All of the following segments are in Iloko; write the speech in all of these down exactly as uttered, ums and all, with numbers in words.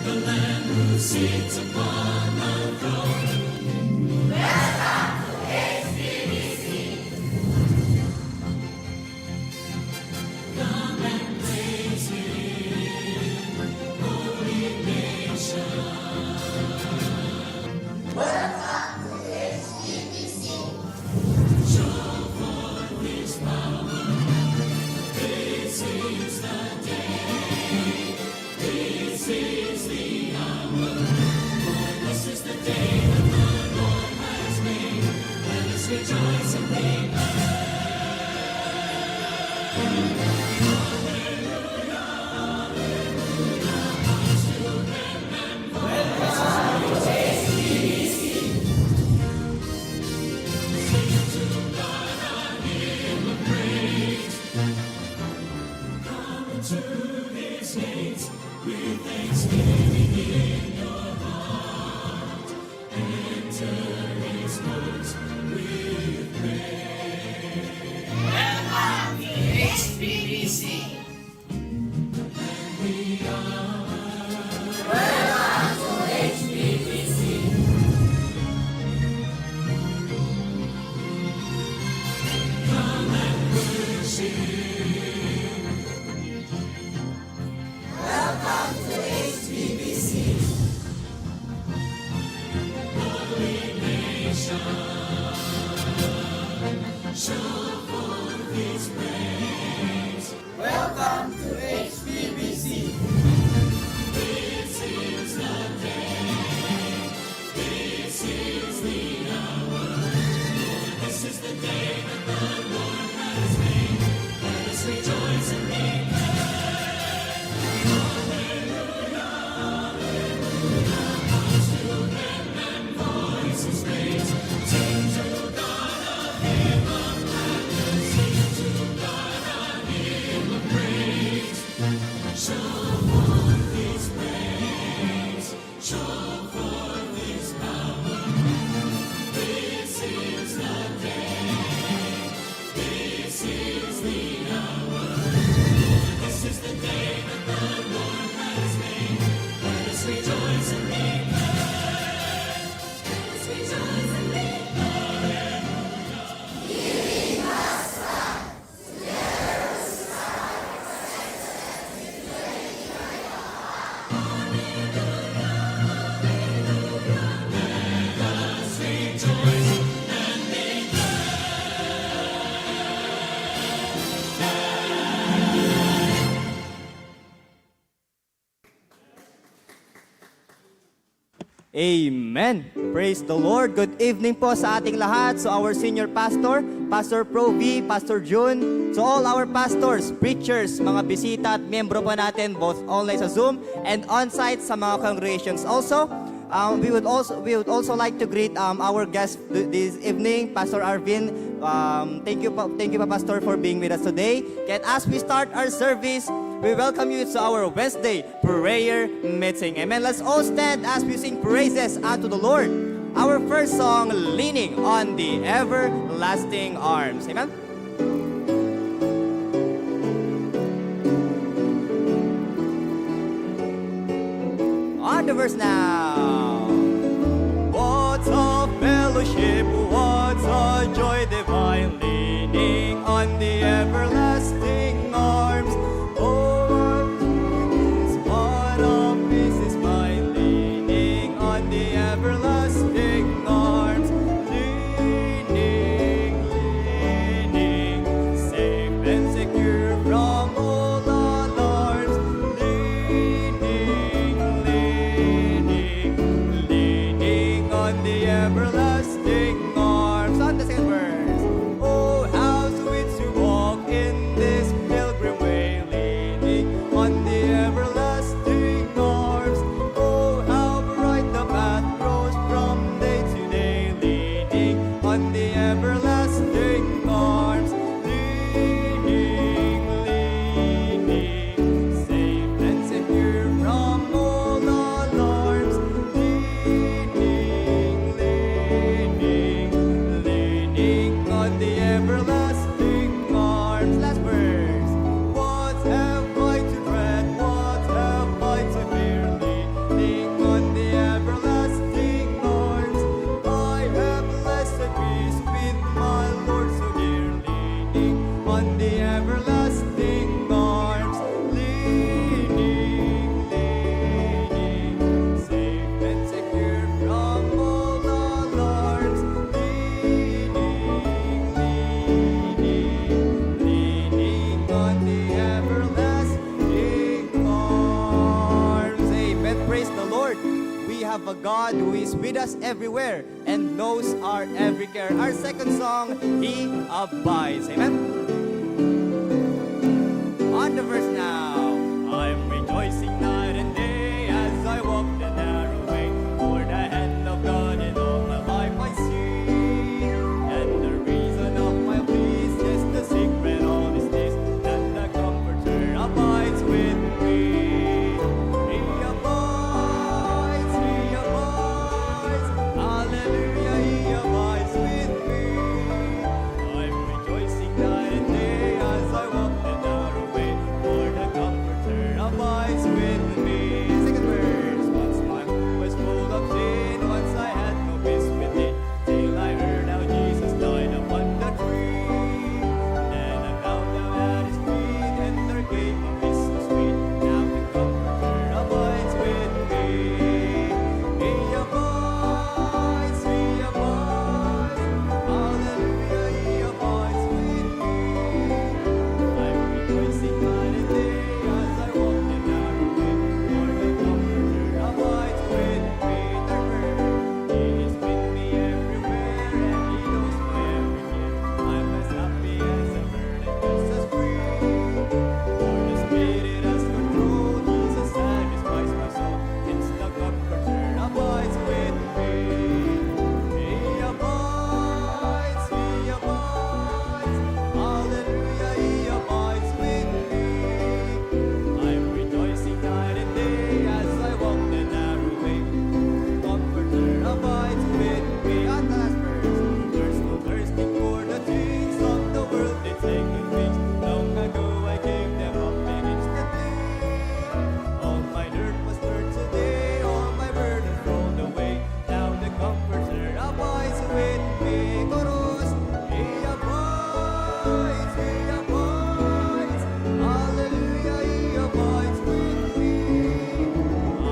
The Lamb who sits upon the throne. Welcome to H P B C. Come and praise Him, holy nation. Welcome to H P B C. Show forth His power. This is the day. This is the hour. For this is the day that the Lord has made. Let us rejoice and be glad. Come into His gates with thanksgiving in your heart. Enter His courts with praise. Welcome to H P B C. Welcome to H P B C. Holy nation, show forth His praise. Welcome to H P B C. This is the day. This is the hour. This is the day that the Lord has made. Let us rejoice and be glad. Hallelujah, hallelujah. Voices raise. Sing to God a hymn of gladness. Sing to God a hymn of praise. Show forth His praise. Show forth His power. This is the day. This is the hour. This is the day that the Lord has made. Let us rejoice and be glad. Let us rejoice and be glad. Amen. Praise the Lord. Good evening po sa ating lahat. So our senior pastor, Pastor Pro V, Pastor June, so all our pastors, preachers, mga bisita at miyembro po natin both online sa Zoom and on-site sa mga congregations. Also, um, we would also we would also like to greet um, our guests th- this evening, Pastor Arvin. Um, thank you, pa- thank you, pa, Pastor, for being with us today. And as we start our service, we welcome you to our Wednesday prayer meeting. Amen. Let's all stand as we sing praises unto the Lord. Our first song, Leaning on the Everlasting Arms. Amen. On the verse now. What a fellowship, what a joy divine, leaning on the everlasting arms. Oh, what a peace, what a peace is mine, leaning on the everlasting arms. Leaning, leaning, safe and secure from all alarms. Leaning, leaning, We have a God who is with us everywhere and knows our every care. Our second song, He Abides. Amen? On the verse now. I'm rejoicing night and day as I walk the narrow way. For the hand of God in all my life I see. And the reason of my peace is the secret of His peace, that the Comforter abides with me. He abides, He abides, hallelujah, He abides with me. I'm rejoicing night and day as I walk the narrow way, for the Comforter abides with me. Second verse. Once my home was full of sin, once I had no peace within, till I heard how Jesus died upon the tree. Then I bowed down at His feet, and there came a peace so sweet. Now the Comforter abides with me. He abides, He abides, hallelujah, He abides with me. I'm rejoicing night and day as I walk the narrow way, for the Comforter abides with me. Third verse. He is with me everywhere, and He knows my every care. I'm as happy as a bird and just as free. For the Spirit has control, Jesus satisfies my soul. It's the Comforter abides with me. He abides, He abides, hallelujah, He abides with me. I'm rejoicing night and day as I walk the narrow way. Comforter abides with me. At the last verse. There's no thirsting for the things of the world, it's taken things. Long ago I gave them up and instantly all my dirt was turned today, all my burdens rolled away. Now the Comforter abides with me. Chorus. He abides, He abides, hallelujah, He abides with me.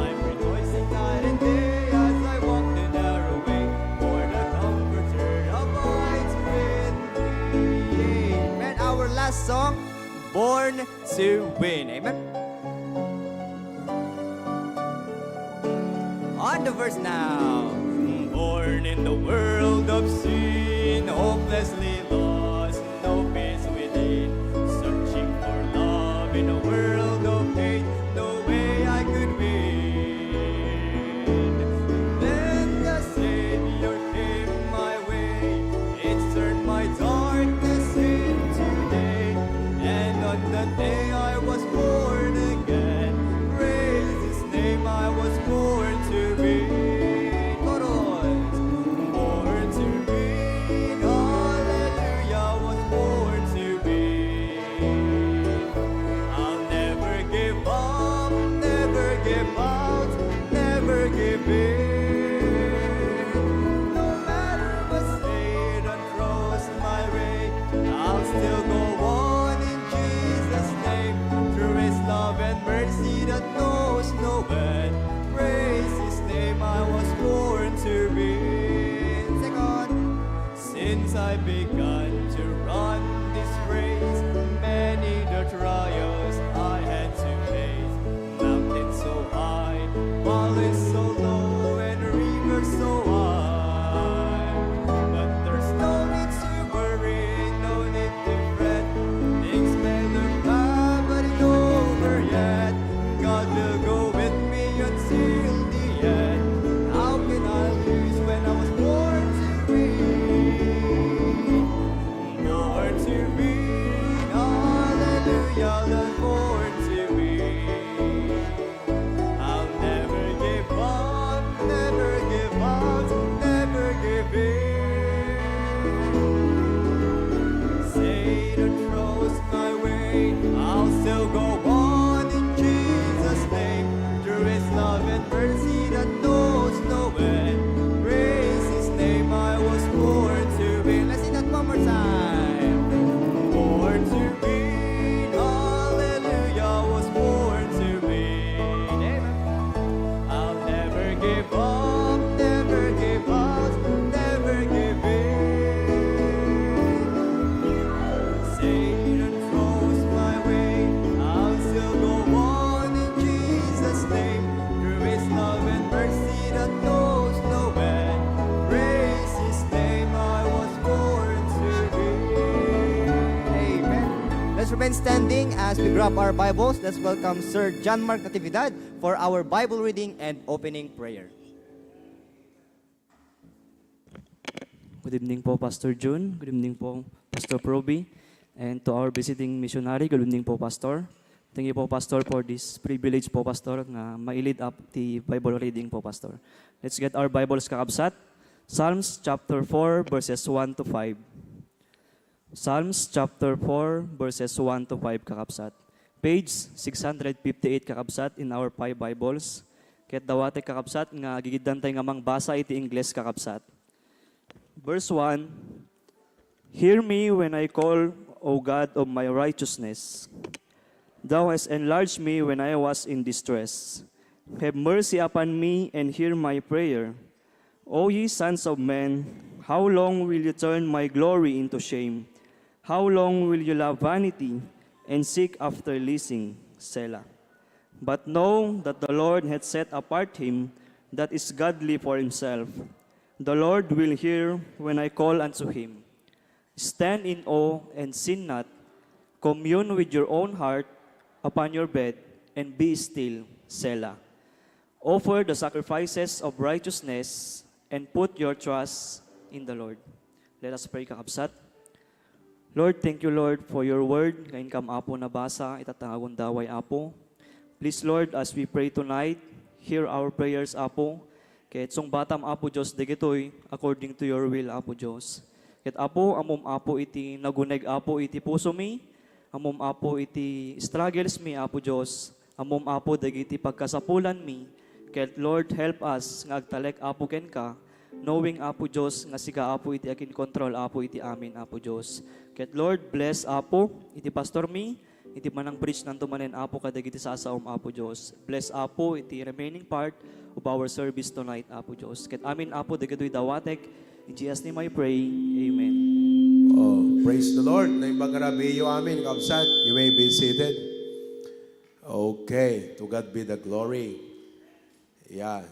I'm rejoicing night and day as I walk the narrow way, for the Comforter abides with me. Amen. Our last song, Born to Win. Amen. On the verse now. Born in the world of sin, hopelessly lost, no peace within, searching for love in a world of pain, no way I could win. Then the Savior came my way, it turned my darkness into day, and on that day I was born again. Praise His name, I was born to be. Chorus. Born to be. Hallelujah, was born to be. I'll never give up, never give out, never give in. No matter what Satan throws my way, I'll still go on in Jesus' name. Through His love and mercy that knows no end, praise His name, I was born to be. Second. Since I began to run this race, many the trials I had to face. Mountains so high, valleys so low, and rivers so wide. But there's no need to worry, no need to fret. Things may look bad, but it's over yet. God will go with me until the end. How can I lose when I was born to win? Born to win, hallelujah, Lord, born to win. I'll never give up, never give out, never give in. Satan throws my way, I'll still go on in Jesus' name. Through His love and mercy that knows no end, praise His name, I was born to be. Let's sing that one more time. Born to be, hallelujah, was born to be. Amen. I'll never give up, never give up, never give in. Satan throws my way, I'll still go on in Jesus' name. Through His love and mercy Standing as we grab our Bibles, let's welcome Sir John Mark Natividad for our Bible reading and opening prayer. Good evening po, Pastor Jun. Good evening po, Pastor Proby. And to our visiting missionary, good evening po, Pastor. Thank you po, Pastor, for this privilege po, Pastor, nga ma-lead up the Bible reading po, Pastor. Let's get our Bibles, kakabsat. Psalms chapter four, verses one to five. Psalms chapter four, verses one to five, kakabsat. Page six hundred fifty-eight, kakabsat, in our five Bibles. Ket dawatek, kakabsat, nga agigiddan tay nga mangbasa iti Ingles, kakabsat. Verse one, "Hear me when I call, O God of my righteousness. Thou hast enlarged me when I was in distress. Have mercy upon me and hear my prayer. O ye sons of men, how long will you turn my glory into shame? How long will you love vanity and seek after leasing?" Selah. But know that the Lord hath set apart him that is godly for himself. The Lord will hear when I call unto him. Stand in awe and sin not. Commune with your own heart upon your bed and be still. Selah. Offer the sacrifices of righteousness and put your trust in the Lord. Let us pray, kakabsat. Lord, thank you, Lord, for your word nga inkam, Apo, nabasa ita ta nga gundaway, Apo. Please, Lord, as we pray tonight, hear our prayers, Apo. Ket sungbatam, Apo Dios, dagitoy according to your will, Apo Dios. Ket, Apo, ammom, Apo, iti naguneg, Apo, iti pusomi. Ammom, Apo, iti struggles mi, Apo Dios. Ammom, Apo, dagiti pagkasapulanmi. Ket, Lord, help us nga agtalek, Apo, kenka, knowing, Apo Dios, nga sika, Apo, iti akinkontrol, Apo, iti amin, Apo Dios. Ket, Lord, bless, Apo, iti pastormi, iti panang-preach nanto manen, Apo, kadagiti sasaom, Apo Dios. Bless, Apo, iti remaining part of our service tonight, Apo Dios. Ket amin, Apo, dagitoy dawatek. In Jesus' name I pray. Amen. Oh, praise the Lord. Naimbag nga rabii iyo amin, kabsat. You may be seated. Okay, to God be the glory. Yeah.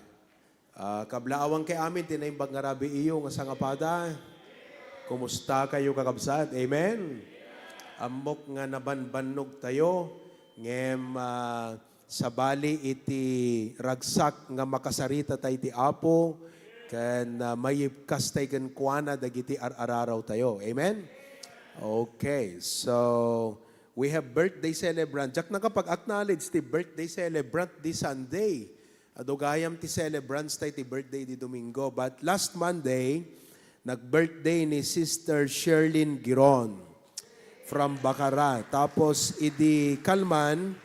Ah, kablaawan kay amin ti naimbag nga rabii iyo nga sangapada. Kumusta kayo, kakabsat? Amen? Ammok nga nabanbannog tayo, ngem, ah, sabali iti ragsak nga makasarita tay ti Apo, ken, ah, mayibkas tay kenkuana dagiti ar-araraw tayo. Amen? Okay, so we have birthday celebrant. Diak nakapag-acknowledge ti birthday celebrant this Sunday. Adu gayam ti celebrants tay ti birthday di Domingo. But last Monday, nag-birthday ni Sister Sherlyn Giron from Bacara. Tapos idi kalman,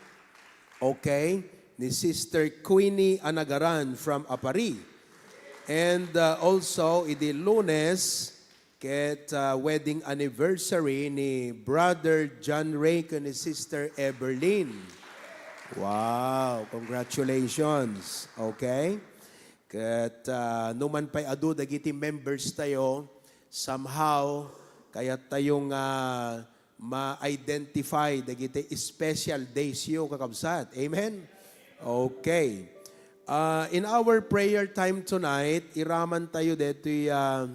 okay, ni Sister Queenie Anagaran from Aparri. And, uh, also, idi Lunes, ket, uh, wedding anniversary ni Brother John Ray ken ni Sister Everlyn. Wow, congratulations. Okay? Ket, uh, numan pay adu dagiti members tayo, somehow, kayat tayo nga ma-identify dagiti special days yo, kakabsat. Amen? Okay. Uh, in our prayer time tonight, iraman tayo detoy, uh,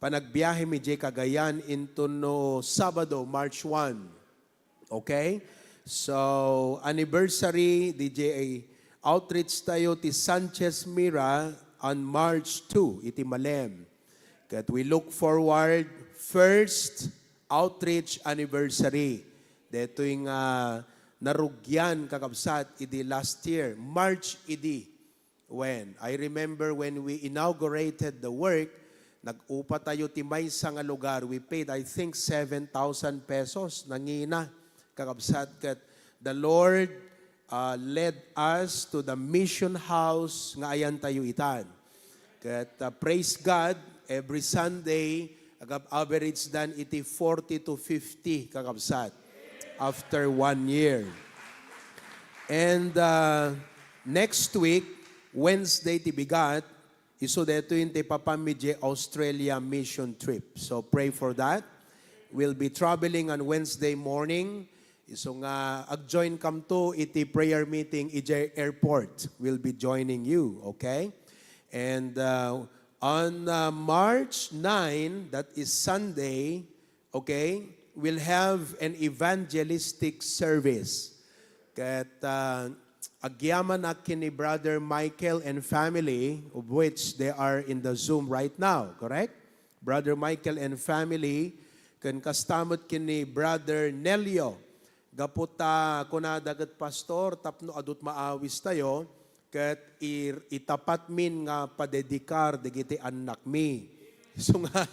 panagbiahem idiay Cagayan intono Sabado, March one. Okay? So, anniversary, D J A outreach tayo ti Sanchez Mira on March two, iti malem. Ket we look forward first outreach anniversary. Detoy nga narugian, kakabsat, idi last year, March idi. When? I remember when we inaugurated the work, nag-upa tayo ti maysa nga lugar. We paid, I think, seven thousand pesos. Nangina, kakabsat, ket the Lord, uh, led us to the mission house nga ayan tayo itan. Ket, uh, praise God, every Sunday, agab-, average dan iti forty to fifty, kakabsat, after one year. And, uh, next week, Wednesday ti bigat, isu detoy ti ipapammi diay Australia mission trip. So pray for that. We'll be traveling on Wednesday morning. Isu nga ag-join kamto iti prayer meeting idiay airport. We'll be joining you, okay? And, uh, on, uh, March nine, that is Sunday, okay, will have an evangelistic service. Ket, ah, agyamanak ken ni Brother Michael and family, of which they are in the Zoom right now, correct? Brother Michael and family, ken kasta met ken ni Brother Nelio. Gapu ta kunada ket, Pastor, tapno adut maawistayo, ket ir-, itapatmin nga padedikar dagiti annakmi. So nga,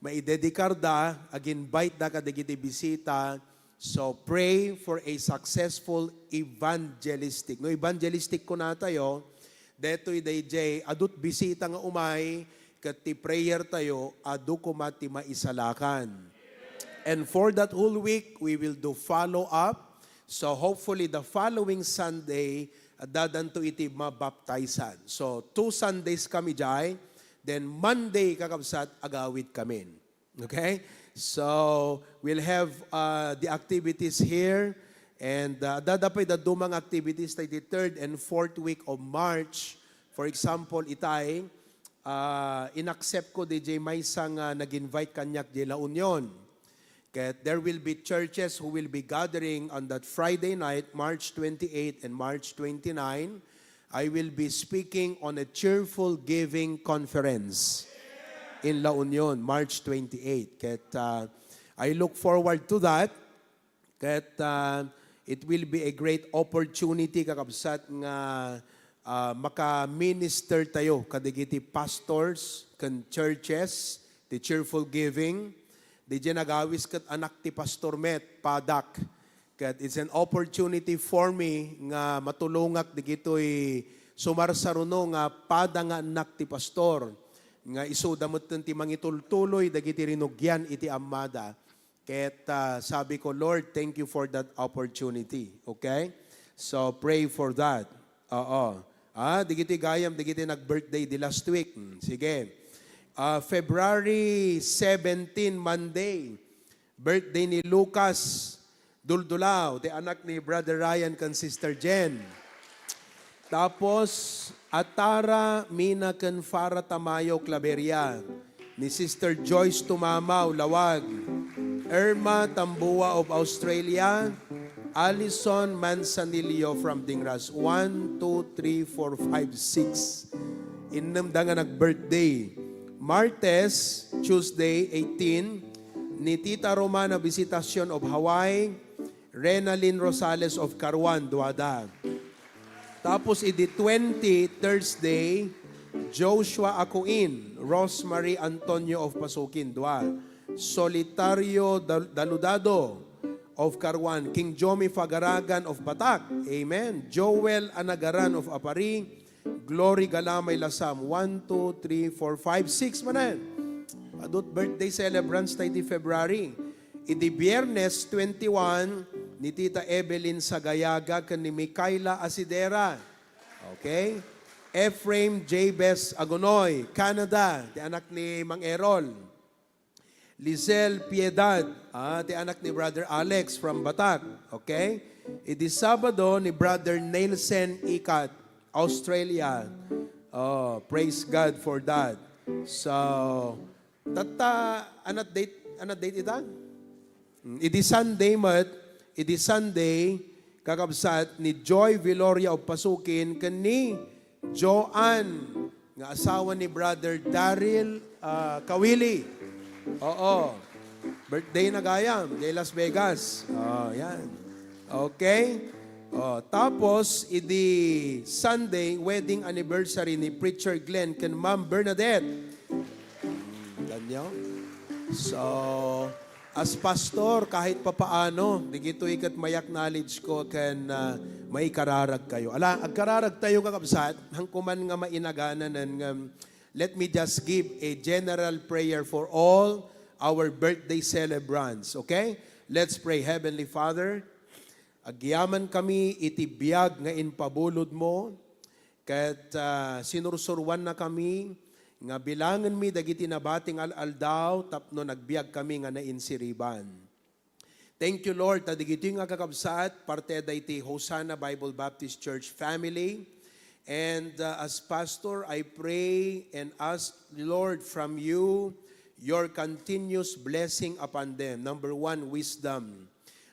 maidedikar da, ag-invite da kadagiti bisita. So, pray for a successful evangelistic. No, evangelistic kunatayo, detoy dayjay adut bisita nga umay, ket ti prayer tayo, adu koma ti maisalakan. And for that whole week, we will do follow up. So hopefully the following Sunday, addadanto iti mabaptizan. So two Sundays kami jay, then Monday, kakabsat, agawid kami. Okay? So we'll have, uh, the activities here, and, uh, adda pay dadduma nga activities tayo the third and fourth week of March. For example, itay, ah, inaccept ko dayjay maysa nga nag-invite kaniak jay La Union. Ket there will be churches who will be gathering on that Friday night, March twenty-eight and March twenty-nine. I will be speaking on a cheerful giving conference in La Union, March twenty-eight. Ket, ah, I look forward to that. Ket, ah, it will be a great opportunity, kakabsat, nga, ah, maka-minister tayo kadagiti pastors ken churches, ti cheerful giving. Dayjay nagawis ket anak ti pastor met, padak. Ket it's an opportunity for me nga matulongak dagitoy sumarsaruno nga pada nga annak ti pastor, nga isuda metten ti mangitultuloy dagiti rinugian iti ammada. Ket, ah, sabi ko, "Lord, thank you for that opportunity." Okay? So, pray for that. Oo. Ah, digiti gayam, digiti nag-birthday di last week. Hmm, sige. Ah, February seventeen, Monday, birthday ni Lucas Duldulao, ti anak ni Brother Ryan kan Sister Jen. Tapos, Atara Mina ken Farah Tamayo Claveria, ni Sister Joyce Tumamaw, Lawag, Irma Tambua of Australia, Alison Manzanillo from Dingras. One, two, three, four, five, six. Innem da nga nag-birthday. Martes, Tuesday, eighteen, ni Tita Romana Visitacion of Hawaii, Renalyn Rosales of Caruan, dua da. Tapos idi twenty, Thursday, Joshua Acuin, Rosemary Antonio of Pasukin, dua. Solitario Dal-, Daludado of Caruan, King Jomi Fagaragan of Batak, amen. Joel Anagaran of Apari, Glory Galamay Lasam, one, two, three, four, five, six manen. Adut birthday celebrants tayo di February. Idi Biyernes twenty-one, ni Tita Evelyn Sagayaga ken ni Micaela Asidera. Okay? Ephraim Jabez Agonoy, Canada, ti anak ni Mang Errol. Lizelle Piedad, ah, ti anak ni Brother Alex from Batak. Okay? Idi Sabado ni Brother Nielsen Ikat, Australia. Oh, praise God for that. So, tatta, anat date, anat date ita? Mm, idi Sunday met, idi Sunday, kakabsat ni Joy Viloria of Pasukin ken ni Joanne, nga asawa ni Brother Daryl, ah, Kawili. Oo. Birthday na gayam, jay Las Vegas. Oh, yan. Okay? Oh, tapos, idi Sunday, wedding anniversary ni Preacher Glenn ken Ma'am Bernadette. Hmm, ganyan. So, as pastor, kahit papaano, digitoy ket may-acknowledge ko ken, ah, maikararag kayo. Ala, agkararag tayo, kakabsat, hangkuman nga mainagananan nga, let me just give a general prayer for all our birthday celebrants, okay? Let's pray. Heavenly Father, agyaman kami iti biag nga impabulodmo, ket, ah, sinursuruannakami nga bilangenmi dagiti nabati nga al-aldaw tapno nagbiag kami nga nainsiriban. Thank you, Lord, ta digitoy nga kakabsat, parte daydi Hosanna Bible Baptist Church family. And, uh, as pastor, I pray and ask, Lord, from you, your continuous blessing upon them. Number one, wisdom.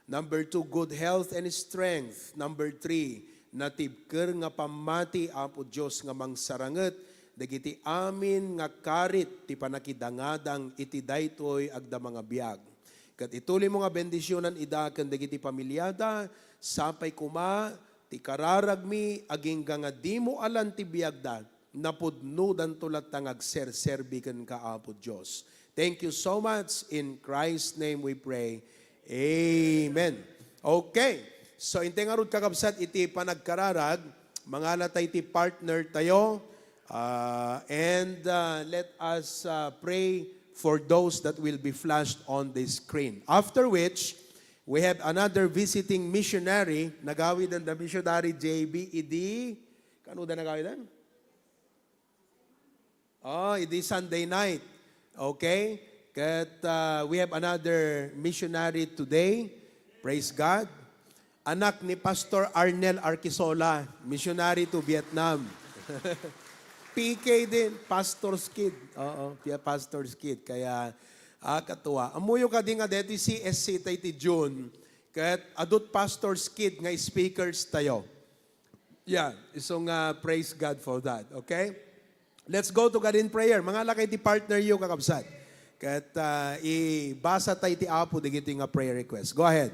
Number two, good health and strength. Number three, natibker nga pammati, Apo Dios, nga mangsaranget dagiti amin nga karit ti panakidangadang iti daytoy agdama nga biag. Ket itulimo nga bendisionan ida ken dagiti pamiliada, sapay koma ti kararagmi agingga nga dimo alan ti biagda, napudnodanto latta nga agserserbi kenka, Apo Dios. Thank you so much. In Christ's name we pray. Amen. Okay. So, intay ngarud, kakabsat, iti panagkararag, mangala tayo iti partner tayo, uh, and, uh, let us, uh, pray for those that will be flashed on the screen. After which, we have another visiting missionary, nagawid the missionary J B idi, kano da nagawid? Oh, idi Sunday night. Okay? Ket, uh, we have another missionary today. Praise God. Anak ni Pastor Arnel Arquisola, missionary to Vietnam. P K din, pastor's kid. Oo, pi-, pastor's kid. Kaya, ah, katua. Ammoyo kadi nga deti C S C tay ti June. Ket adut pastor's kid nga speakers tayo. Yeah, isu nga, praise God for that, okay? Let's go to God in prayer. Mangala kayo ti partner yo, kakabsat. Ket, ah, ibasa tayo ti Apo dagiti nga prayer request. Go ahead.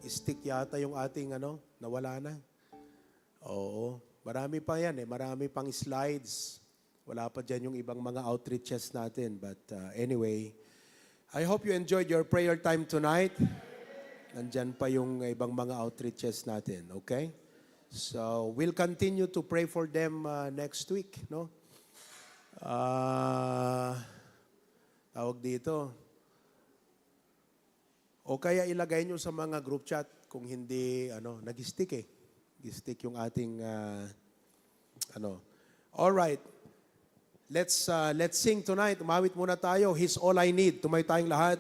stick yata yung ating ano, nawala na. Oo. Marami pa yan eh. Marami pang slides. Wala pa dyan yung ibang mga outreaches natin. But uh, anyway, I hope you enjoyed your prayer time tonight. Nandyan pa yung ibang mga outreaches natin, okay? So, we'll continue to pray for them uh, next week, no? Ah, tawag dito. O kaya ilagay nyo sa mga group chat kung hindi, ano, nag-stick eh. Nag-stick yung ating, ah, ano. All right. Let's, uh, let's sing tonight. Umawit muna tayo. He's All I Need. Tumayo tayong lahat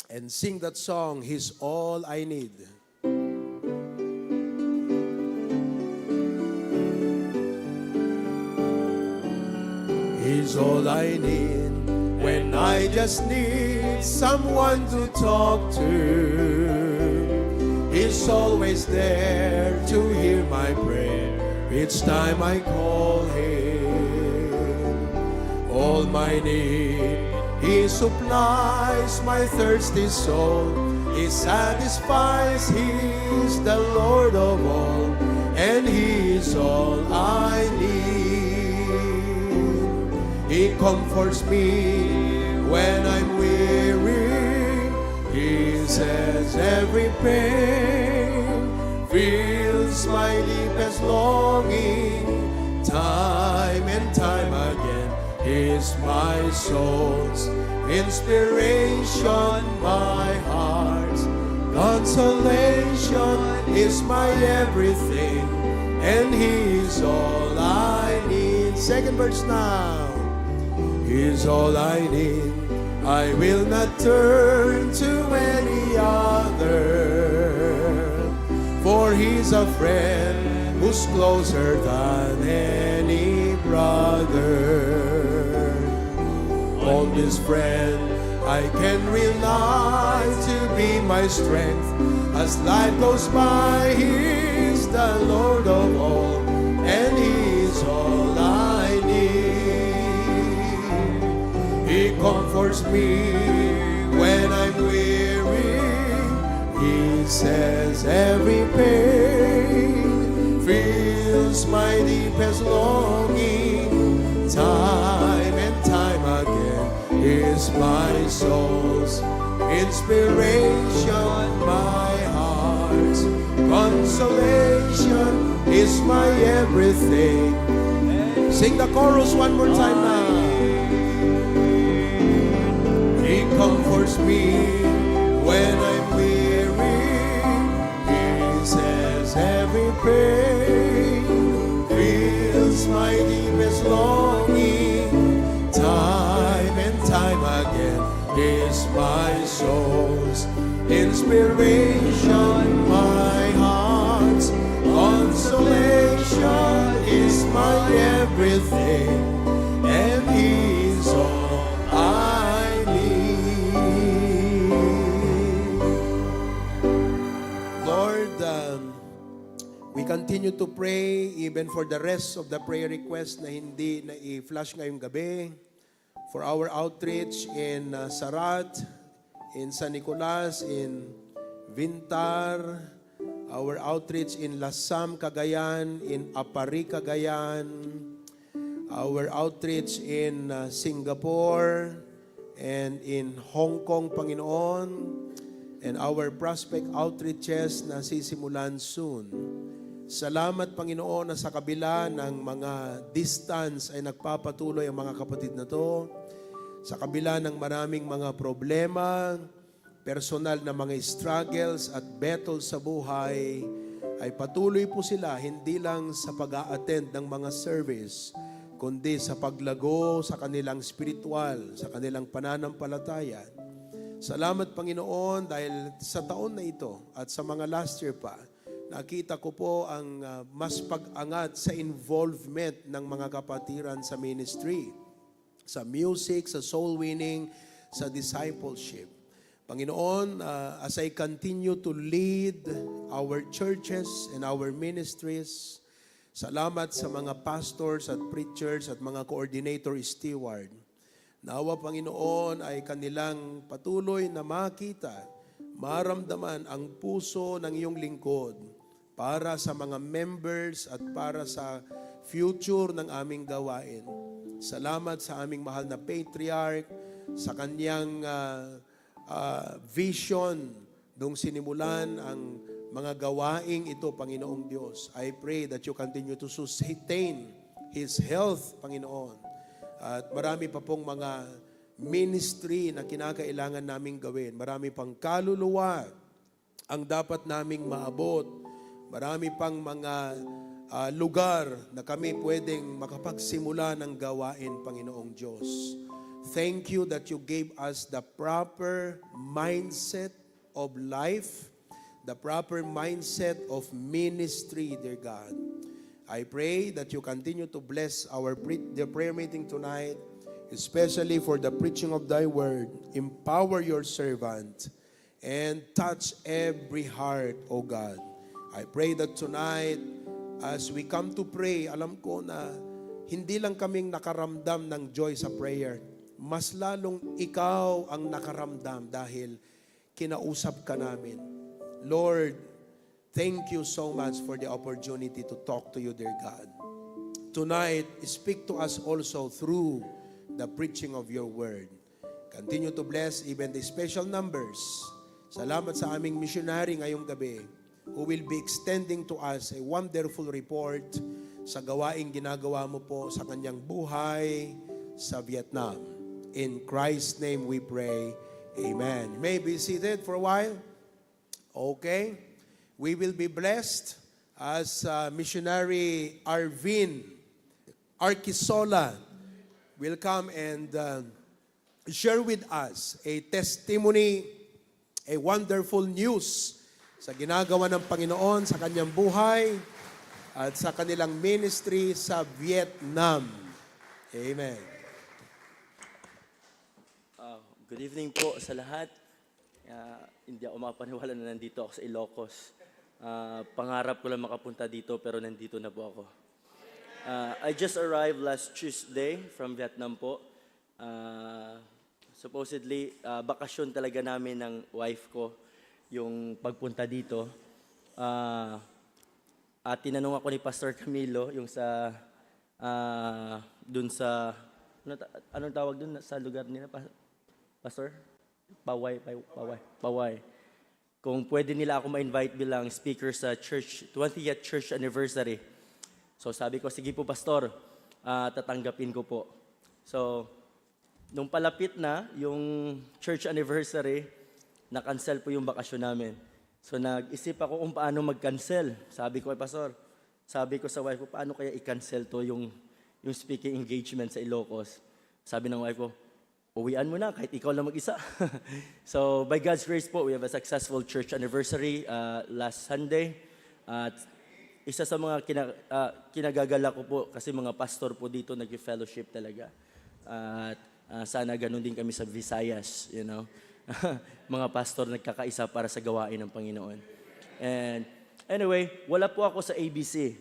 and sing that song, He's All I Need. He's all I need when I just need someone to talk to. He's always there to hear my prayer each time I call him. All my need, he supplies my thirsty soul. He satisfies, he is the Lord of all, and he is all I need. He comforts me when I'm weary. He says every pain feels my deepest longing. Time and time again, He's my soul's inspiration, my heart's consolation, is my everything, and He's all I need. Second verse now. He's all I need. I will not turn to any other, for He's a friend who's closer than any brother. On this friend I can rely to be my strength. As life goes by, He's the Lord of all, and He's all I need. He comforts me when I'm weary. He says every pain feels my deepest longing. Time and time again, He's my soul's inspiration, my heart's consolation, is my everything. Sing the chorus one more time now. He comforts me when I'm weary. He says every pain feels my deepest longing. Time and time again, He's my soul's inspiration, my heart's consolation, is my everything, and He's all I need. Lord, um, we continue to pray even for the rest of the prayer request na hindi na-flash ngayong gabi. For our outreach in, uh, Sarat, in San Nicolas, in Vintar, our outreach in Lasam, Cagayan, in Aparri, Cagayan, our outreach in, uh, Singapore, and in Hong Kong, Panginoon, and our prospect outreaches na sisimulan soon. Salamat, Panginoon, na sa kabila ng mga distance ay nagpapatuloy ang mga kapatid na to. Sa kabila ng maraming mga problema, personal na mga struggles at battles sa buhay, ay patuloy po sila hindi lang sa pag-a-attend ng mga service, kundi sa paglago sa kanilang spiritual, sa kanilang pananampalataya. Salamat, Panginoon, dahil sa taon na ito at sa mga last year pa, nakita ko po ang, ah, mas pag-angat sa involvement ng mga kapatiran sa ministry, sa music, sa soul winning, sa discipleship. Panginoon, ah, as I continue to lead our churches and our ministries, salamat sa mga pastors at preachers at mga coordinator steward. Nawa, Panginoon, ay kanilang patuloy na makita maramdaman ang puso ng iyong lingkod para sa mga members at para sa future ng aming gawain. Salamat sa aming mahal na patriarch, sa kanyang, ah, ah, vision nung sinimulan ang mga gawaing ito, Panginoong Diyos. I pray that you continue to sustain his health, Panginoon. At marami pa pong mga ministry na kinakailangan naming gawin. Marami pang kaluluwa ang dapat naming maabot. Marami pang mga, ah, lugar na kami pwedeng makapagsimula ng gawain, Panginoong Diyos. Thank you that you gave us the proper mindset of life, the proper mindset of ministry, dear God. I pray that you continue to bless our pre-, the prayer meeting tonight, especially for the preaching of thy word. Empower your servant and touch every heart, O God. I pray that tonight, as we come to pray, alam ko na hindi lang kaming nakaramdam ng joy sa prayer. Mas lalong ikaw ang nakaramdam dahil kinausap ka namin. Lord, thank you so much for the opportunity to talk to you, dear God. Tonight, speak to us also through the preaching of your word. Continue to bless even the special numbers. Salamat sa aming missionary ngayong gabi who will be extending to us a wonderful report sa gawaing ginagawa mo po sa kanyang buhay sa Vietnam. In Christ's name we pray. Amen. You may be seated for a while. Okay. We will be blessed as, uh, missionary Arvin Arquisola will come and, uh, share with us a testimony, a wonderful news sa ginagawa ng Panginoon sa kanyang buhay at sa kanilang ministry sa Vietnam. Amen. Ah, good evening po sa lahat. Ah, hindi ako makapaniwala na nandito ako sa Ilocos. Ah, pangarap ko lang makapunta dito, pero nandito na po ako. Ah, I just arrived last Tuesday from Vietnam po. Ah, supposedly, ah, bakasyon talaga namin ng wife ko yung pagpunta dito. Ah, at tinanong ako ni Pastor Camilo, yung sa, ah, dun sa, ano ta-, anong tawag dun sa lugar nila, Pa-, Pastor? Paway, pay-, paway, paway. Kung pwede nila ako ma-invite bilang speaker sa church, twentieth church anniversary. So sabi ko, "Sige po, Pastor, ah, tatanggapin ko po." So, nung palapit na yung church anniversary, na-cancel po yung bakasyon namin. So, nag-isip ako kung paano mag-cancel. Sabi ko kay Pastor, sabi ko sa wife ko, "Paano kaya i-cancel to yung, yung speaking engagement sa Ilocos?" Sabi ng wife ko, "Uwian mo na, kahit ikaw lang mag-isa." So, by God's grace po, we have a successful church anniversary, uh, last Sunday. At isa sa mga kina-, uh, kinagagala ko po, kasi mga pastor po dito nag-fellowship talaga. At, uh, sana ganun din kami sa Visayas, you know. Mga pastor nagkakaisa para sa gawain ng Panginoon. And anyway, wala po ako sa A B C.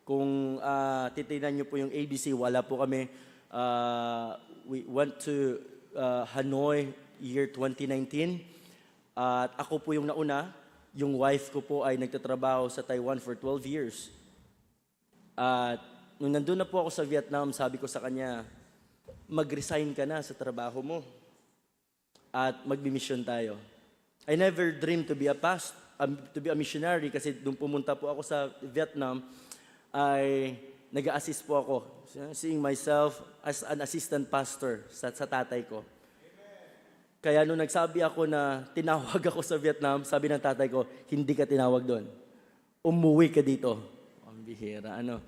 Kung, ah, titingnan niyo po yung A B C, wala po kami. Ah, we went to, ah, Hanoi year twenty nineteen. At ako po yung nauna. Yung wife ko po ay nagtatrabaho sa Taiwan for twelve years. At nung nandun na po ako sa Vietnam, sabi ko sa kanya, "Mag-resign ka na sa trabaho mo at magmimisyon tayo." I never dreamed to be a past-, um, to be a missionary, kasi nung pumunta po ako sa Vietnam, ay nag-a-assist po ako, seeing myself as an assistant pastor sa, sa tatay ko. Kaya nung nagsabi ako na tinawag ako sa Vietnam, sabi ng tatay ko, "Hindi ka tinawag doon. Umuwi ka dito." Ang bihira, ano?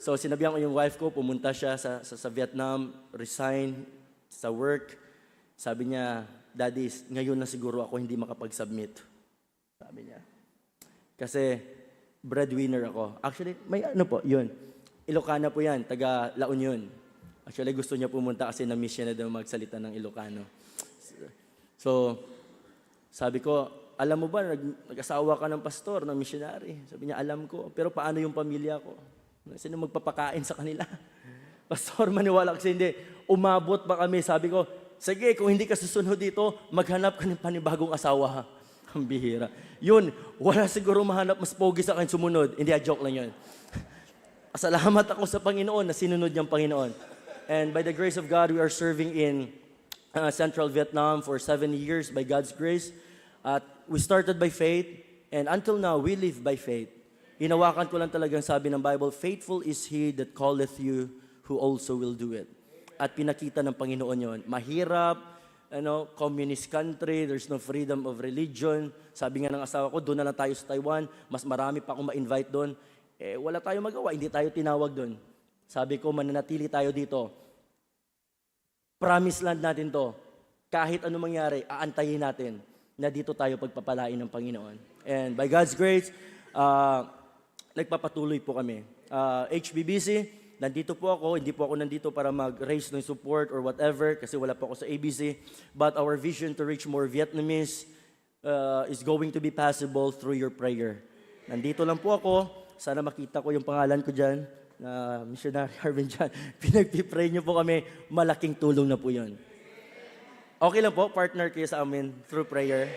So, sinabihan ko yung wife ko, pumunta siya sa, sa, sa Vietnam, resign sa work. Sabi niya, "Daddy, ngayon na siguro ako hindi makapag-submit," sabi niya. Kasi breadwinner ako. Actually, may ano po, yun. Ilocana po yan, taga La Union. Actually, gusto niya pumunta kasi na-miss niya na daw magsalita ng Ilocano. So, sabi ko, "Alam mo ba, nag-, nag-asawa ka ng pastor, ng missionary?" Sabi niya, "Alam ko. Pero paano yung pamilya ko? Sino magpapakain sa kanila?" "Pastor, maniwala kasi hindi. Umabot pa kami." Sabi ko, Sige, kung hindi ka susunod dito, maghanap ka ng panibagong asawa, ha? Ang bihira. Yun, wala siguro mahanap mas pogi sa akin sumunod. Hindi, ah, joke lang yun. Salamat ako sa Panginoon na sinunod niyang Panginoon. And by the grace of God, we are serving in, uh, Central Vietnam for seven years by God's grace. At we started by faith, and until now, we live by faith. Hinawakan ko lang talagang sabi ng Bible, "Faithful is he that calleth you, who also will do it." At pinakita ng Panginoon yon. Mahirap, ano, communist country, there's no freedom of religion. Sabi nga ng asawa ko, "Doon na lang tayo sa Taiwan, mas marami pa akong ma-invite doon." Eh, wala tayong magawa, hindi tayo tinawag doon. Sabi ko, "Mananatili tayo dito. Promise land natin to. Kahit ano mangyari, aantayin natin na dito tayo pagpapalain ng Panginoon." And by God's grace, ah, nagpapatuloy po kami. Ah, H B B C, nandito po ako. Hindi po ako nandito para mag-raise ng support or whatever kasi wala po ako sa A B C. But our vision to reach more Vietnamese, uh, is going to be possible through your prayer. Nandito lang po ako. Sana makita ko yung pangalan ko dyan. Ah, Missionary Arvin dyan. Pinagpipray niyo po kami. Malaking tulong na po yun. Okay lang po, partner kayo sa amin through prayer.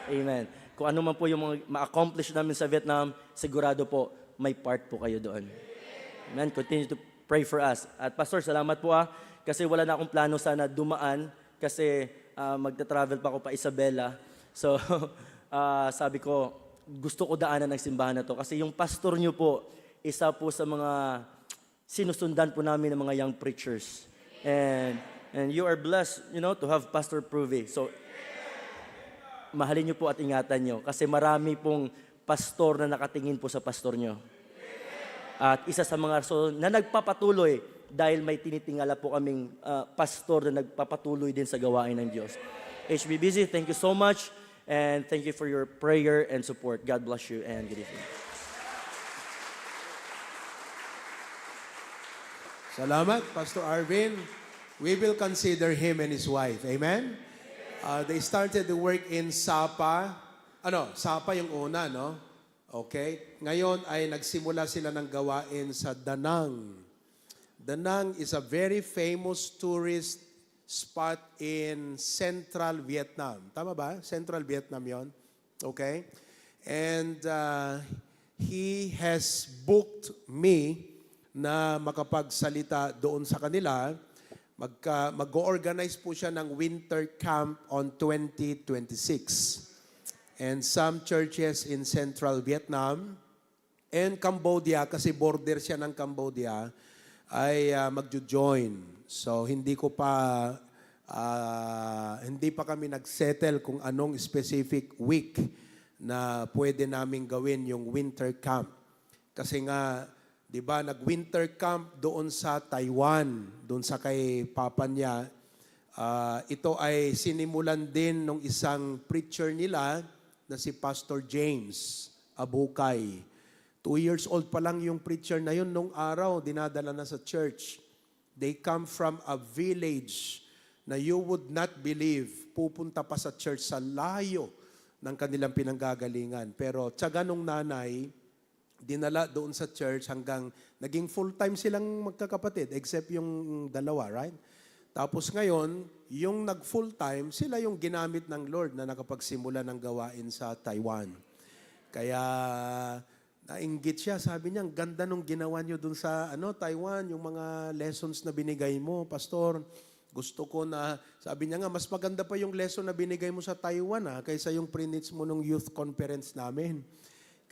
Amen. Kung ano man po yung mga ma-accomplish namin sa Vietnam, sigurado po, may part po kayo doon. Amen. Continue to pray for us. At Pastor, salamat po, ah, kasi wala na akong plano sana dumaan kasi, ah, magta-travel pa ako pa Isabela. So, ah, sabi ko, "Gusto ko daanan ang simbahan na 'to." Kasi yung pastor niyo po, isa po sa mga sinusundan po namin ng mga young preachers. And, and you are blessed, you know, to have Pastor Pruvi. So, mahalin niyo po at ingatan niyo kasi marami pong pastor na nakatingin po sa pastor niyo. At isa sa mga rason na nagpapatuloy dahil may tinitingala po kaming, ah, pastor na nagpapatuloy din sa gawain ng Diyos. H B B C, thank you so much, and thank you for your prayer and support. God bless you and good evening. Salamat, Pastor Arvin. We will consider him and his wife. Amen? Uh, they started the work in Sapa. Ano, Sapa yung una, no? Okay. Ngayon ay nagsimula sila ng gawain sa Danang. Danang is a very famous tourist spot in Central Vietnam. Tama ba? Central Vietnam yon. Okay? And uh, he has booked me na makapagsalita doon sa kanila. Magka, mag-organize po siya ng winter camp on twenty twenty-six. And some churches in Central Vietnam and Cambodia, kasi border siya ng Cambodia, ay uh, magjo-join. So, hindi ko pa, uh, hindi pa kami nagsettle kung anong specific week na pwede naming gawin yung winter camp. Kasi nga, di ba, nag-winter camp doon sa Taiwan, doon sa kay papa niya. Uh, ito ay sinimulan din ng isang preacher nila na si Pastor James Abukay. Two years old pa lang yung preacher na yun nung araw, dinadala na sa church. They come from a village na you would not believe, pupunta pa sa church sa layo ng kanilang pinanggagalingan. Pero tiyaga nung nanay, dinala doon sa church hanggang naging full-time silang magkakapatid, except yung dalawa, right? Tapos ngayon, yung nag-full-time, sila yung ginamit ng Lord na nakapagsimula ng gawain sa Taiwan. Kaya nainggit siya, sabi niya, "Ang ganda nung ginawa niyo dun sa ano, Taiwan, yung mga lessons na binigay mo, Pastor. Gusto ko na," sabi niya nga, "Mas maganda pa yung lesson na binigay mo sa Taiwan, ah, kaysa yung preach mo nung youth conference namin."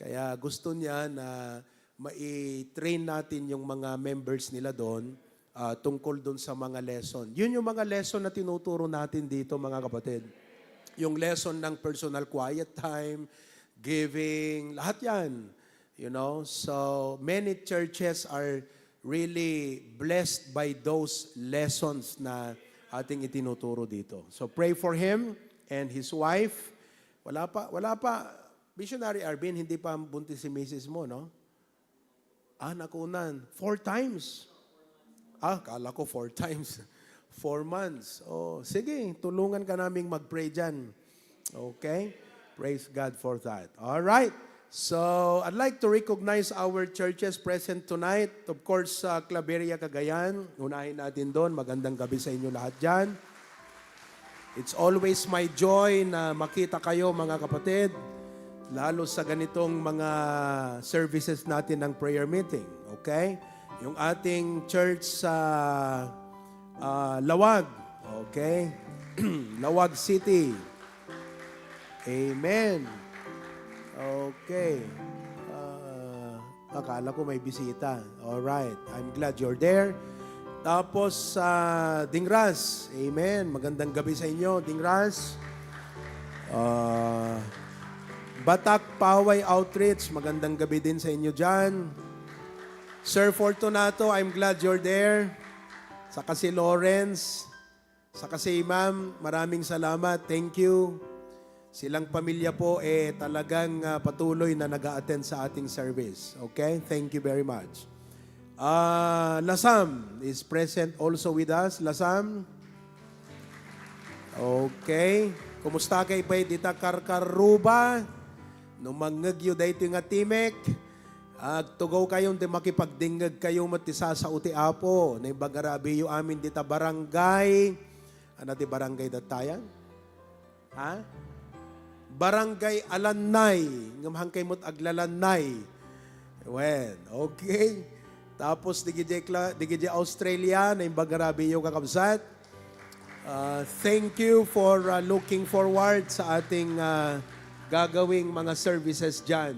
Kaya gusto niya na mai-train natin yung mga members nila doon, ah, tungkol doon sa mga lesson. Yun yung mga lesson na tinuturo natin dito, mga kapatid. Yung lesson ng personal quiet time, giving, lahat yan. You know? So, many churches are really blessed by those lessons na ating itinuturo dito. So, pray for him and his wife. Wala pa, wala pa. Missionary Arvin, hindi pa buntis si misis mo, no? Ah, nakunan. Four times. Ah, kala ko four times. Four months. Oh, sige, tulungan ka naming mag-pray dyan. Okay? Praise God for that. All right. So, I'd like to recognize our churches present tonight. Of course, sa Claveria, Cagayan. Unahin natin doon. Magandang gabi sa inyo lahat dyan. It's always my joy na makita kayo, mga kapatid, lalo sa ganitong mga services natin ng prayer meeting, okay? Yung ating church sa, ah, Laoag, okay? Laoag City. Amen. Okay. Ah, akala ko may bisita. All right. I'm glad you're there. Tapos, ah, Dingras. Amen. Magandang gabi sa inyo, Dingras. Ah, Batak Paway Outreach. Magandang gabi din sa inyo dyan. Sir Fortunato, I'm glad you're there. Saka si Lawrence. Saka si Ma'am, maraming salamat. Thank you. Silang pamilya po, eh, talagang, ah, patuloy na nag-a-attend sa ating service. Okay? Thank you very much. Ah, Lasam is present also with us. Lasam? Okay. Kumusta kay pay dita Karkaruba? No mangngegyo daytoy nga timek, agtugaw kayo, ti makipagdingngeg kayo met ti sasao ti Apo. Naimbag a rabiyo amin dita barangay. Ano ti barangay datayan? Ha? Barangay Alannay. Ngem hankay met aglalannay. Wen, okay. Tapos, digidiay Cla-, digidiay Australia, naimbag a rabiyo, kakabsat. Ah, thank you for, ah, looking forward sa ating, ah, gagawing mga services dyan.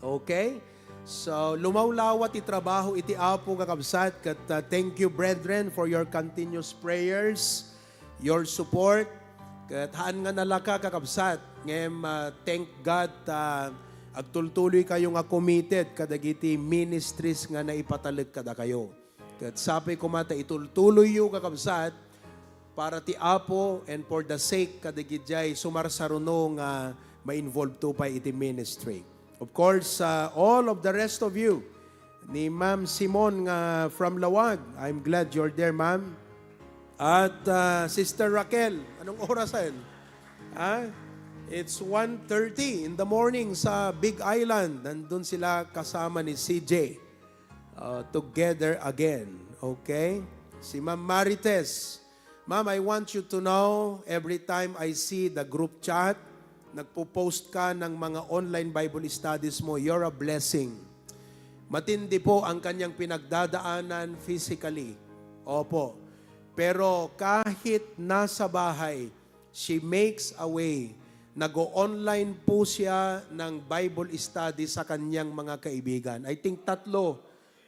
Okay? So, lumawlawa ti trabaho iti Apo, kakabsat, ket, ah, thank you, brethren, for your continuous prayers, your support. Ket haan nga nalaka, kakabsat, ngem, ah, thank God, ah, agtultuloy kayo nga committed kadagiti ministries nga naipatalek kadakayo. Ket sapay koma ta itultuloyyo, kakabsat, para ti Apo and for the sake kadagiti sumarsaruno nga ma-involve to pay iti ministry. Of course, uh, all of the rest of you, ni Ma'am Simon nga from Laoag, I'm glad you're there, ma'am. At, uh, Sister Raquel, anong orasan? Ah, it's one thirty in the morning sa Big Island. Nandun sila kasama ni C J. Uh, together again. Okay? Si Ma'am Marites. Ma'am, I want you to know, every time I see the group chat, nagpo-post ka ng mga online Bible studies mo, you're a blessing. Matindi po ang kanyang pinagdadaanan physically. Opo. Pero kahit nasa bahay, she makes a way. Nag-o-online po siya ng Bible study sa kanyang mga kaibigan. I think tatlo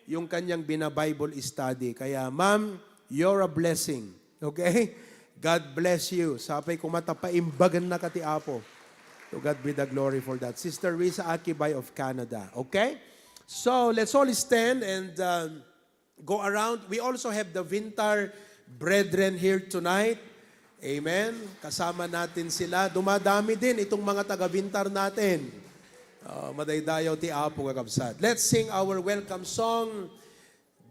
yung kanyang bina-Bible study. Kaya, ma'am, you're a blessing. Okay? God bless you. Sapay koma ta paimbagan na ka ti Apo. To God be the glory for that. Sister Risa Akibay of Canada. Okay? So, let's all stand and, um, go around. We also have the Vintar brethren here tonight. Amen. Kasama natin sila. Dumadami din itong mga taga-Vintar natin. Ah, madaydayaw ti Apo, kakabsat. Let's sing our welcome song.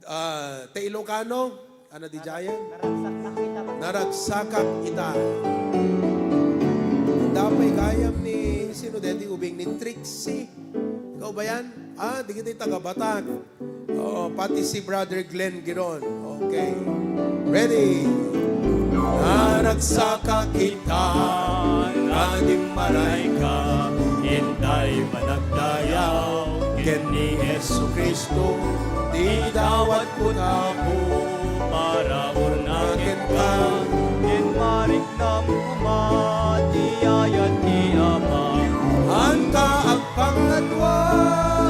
Ah, ti Ilocano, ano di jayan? Naragsakak ita. Naragsakak ita. Dapay gayam ni, sino deti ubing ni Trixie? Ikaw ba yan? Ah, di kita taga-Batak. Oo, pati si Brother Glenn Giron. Okay. Ready? Naragsakak ita, nga dimmaray ka, intay panagdayaw, ken ni Jesu-Cristo, ti dawat ko tapo, para urna kenka, ken mariknam koma ti ayat ti Ama. Anta agpangadua,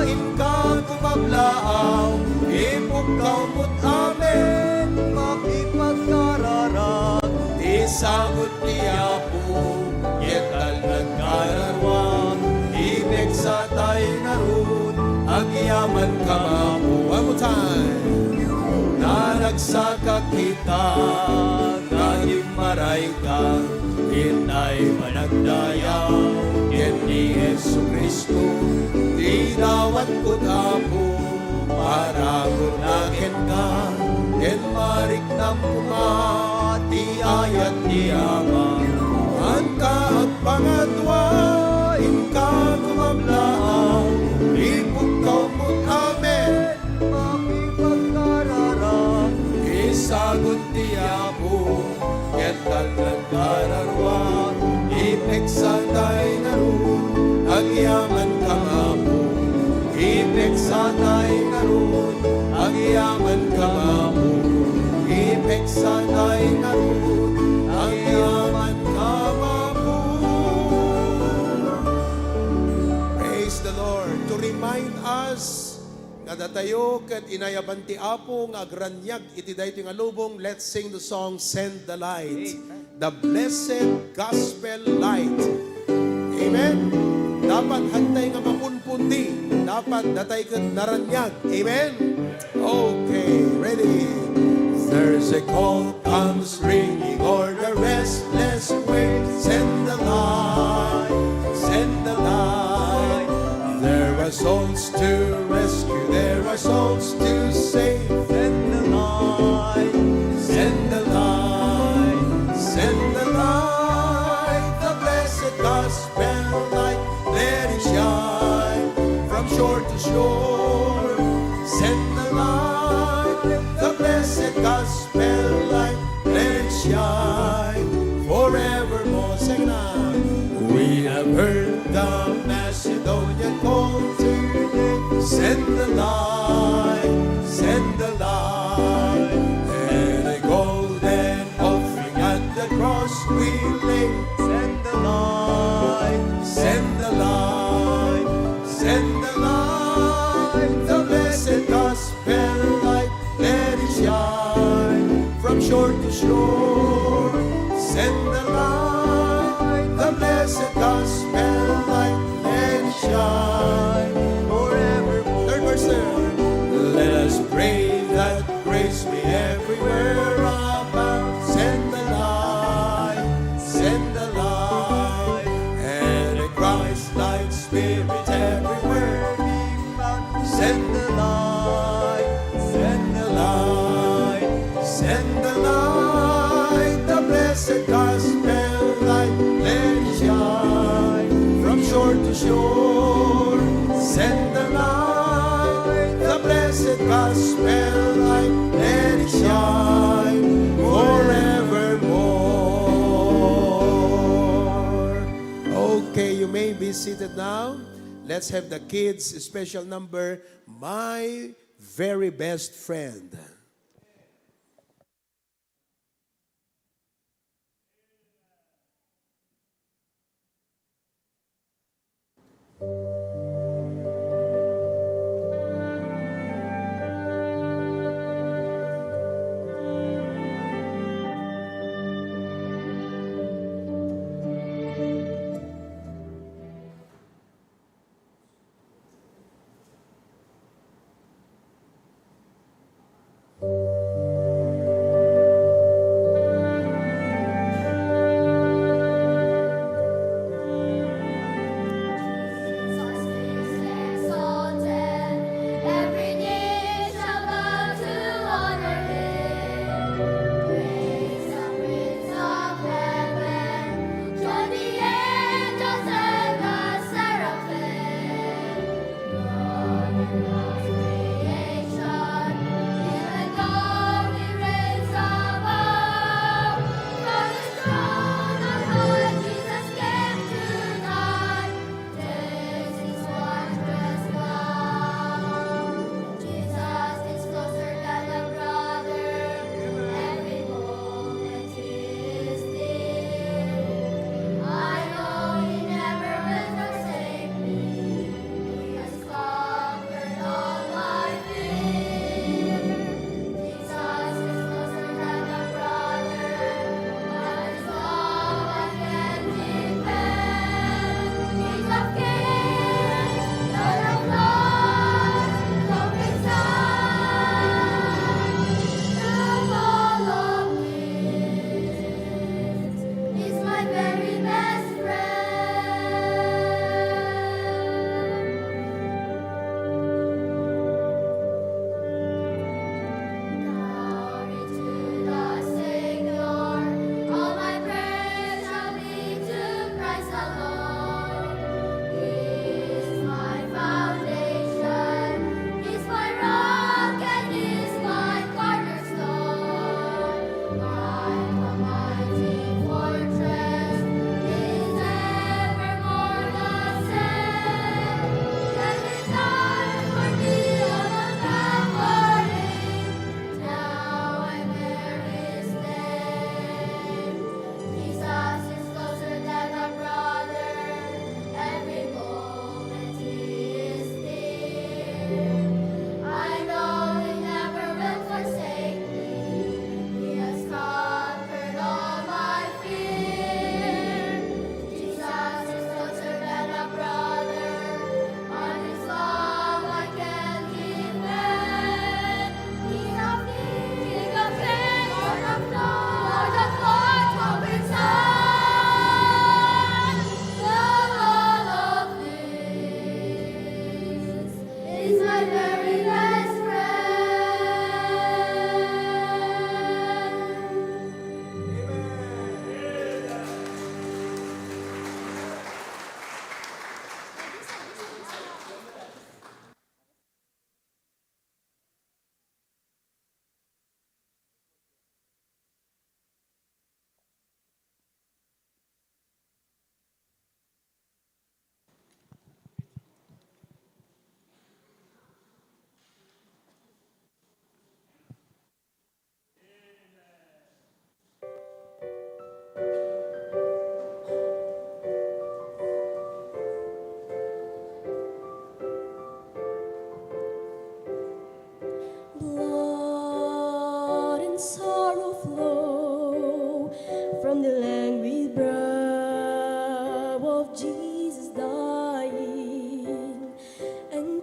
inka kumablaaw, ipukkaw met amin, makipagkararag, ti sagut ti Apo, ket talnag kararua, ti pigsa tay ngarud, agyaman ka mapo. One more time. Naragsakak ita, nga dimmaray ka, intay panagdayaw, ken ni Jesu-Cristo, ti dawat ko tapo, para agurna kenka, ken mariknam koma ti ayat ti Ama. Anta agpangadua, inka kumablaaw, ipukkaw met amin, makipagkararag, ti sagut ti Apo, ket talnag Tay ngarud, agyaman ka mapu. Ipeksa tay ngarud, agyaman ka mapu. Praise the Lord. To remind us nga datayo ket inayaban ti Apo nga agraniag iti daytoy nga lubong, let's sing the song, Send the Light. Amen. The blessed gospel light. Amen. Dapat hantay nga mapunpundi. Dapat datay ket naraniag. Amen. Okay, ready. There's a call comes ringing o'er the restless waves. Send the light, send the light. There are souls to rescue, there are souls to save. Send the light, send the light, send the light. The blessed gospel light, let it shine from shore to shore. Send the light, the blessed gospel light, let it shine forevermore. Sing it out. We have heard the Macedonian call today. Send the light, send the light, and a golden offering at the cross we lay. Send the light, send the light, send the light. The blessed gospel light, let it shine from shore to shore. Send the light, the blessed gospel light, let it shine forevermore. Third verse there. Let us pray that grace may everywhere abound. Send the light, send the light, and a Christ-like spirit everywhere be found. Send the light, send the light, send the light, the blessed gospel light, let it shine from shore to shore. Send the light, the blessed gospel light, let it shine forevermore. Okay, you may be seated now. Let's have the kids' special number, My Very Best Friend.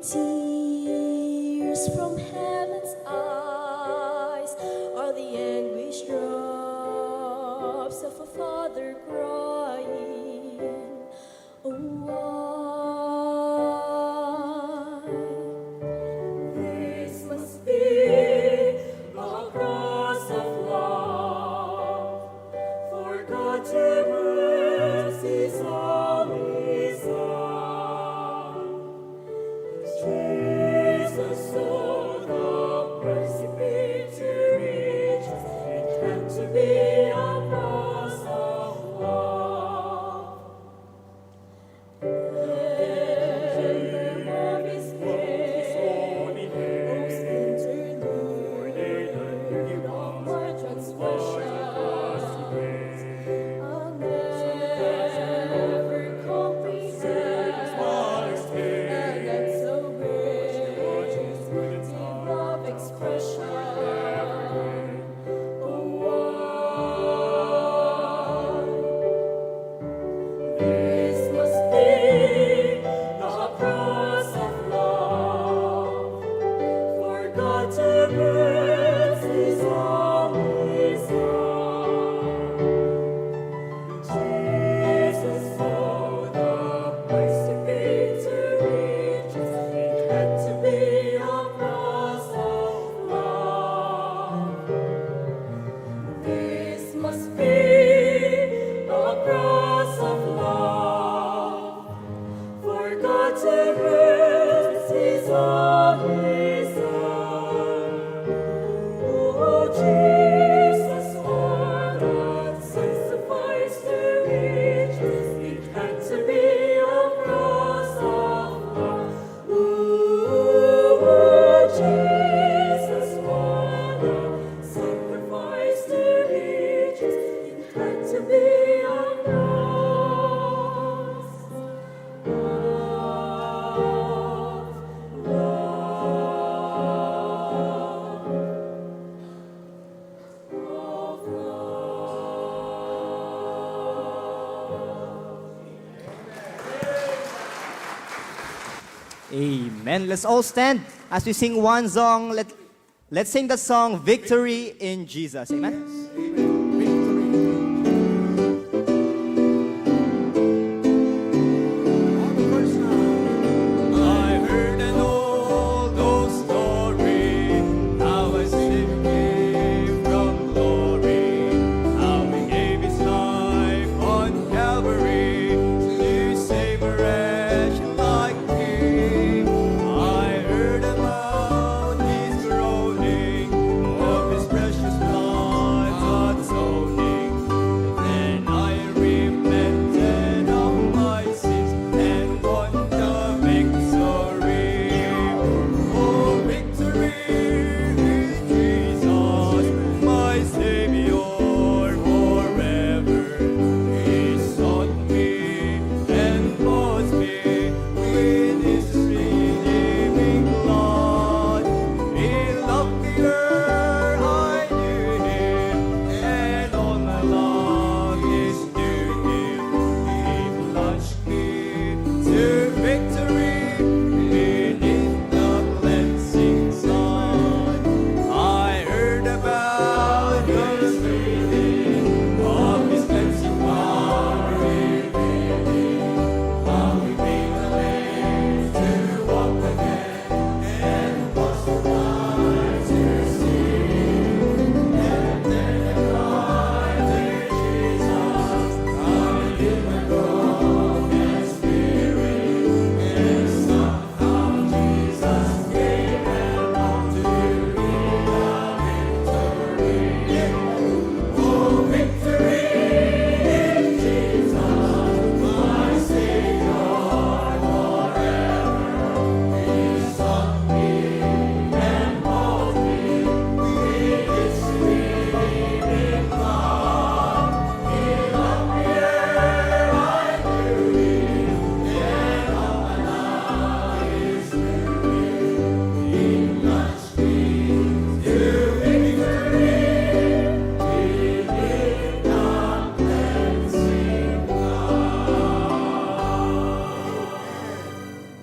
Tears from heaven's eyes are the anguish drops of a father crying. Oh, why? This must be the cross of love, for God to mercy is only Son. Jesus saw the precipice to reach, it had to be a cross of love. And the love is pain, most interlude of my transgression. I'll never comprehend, and yet so great the love expression. Oh, why? This must be the cross of love, for God to mercy is only Son. Jesus saw the precipice to reach, it had to be a cross of love. This must be a cross of love, for God to mercy is only Son. Oh, Jesus, what a sacrifice to reach us. It had to be a cross of love. Oh, Jesus, what a sacrifice to reach us. It had to be a cross of love. Amen. Let's all stand as we sing one song. Let, let's sing the song Victory in Jesus. Amen. Amen. Victory. On the first line. I heard an old, old story, how a Savior came from glory, how he gave his life on Calvary to save a wretch like me. I heard about his groaning, of his precious blood atoning. Then I repented of my sins and won the victory. Oh, victory in Jesus, my Savior forever. He sought me and bought me with his redeeming blood. He loved me ere I knew him, and all my love is due him. He plunged me to victory beneath the cleansing sun. I heard about his redeeming, of his cleansing power revealing, how he made the lame to walk again.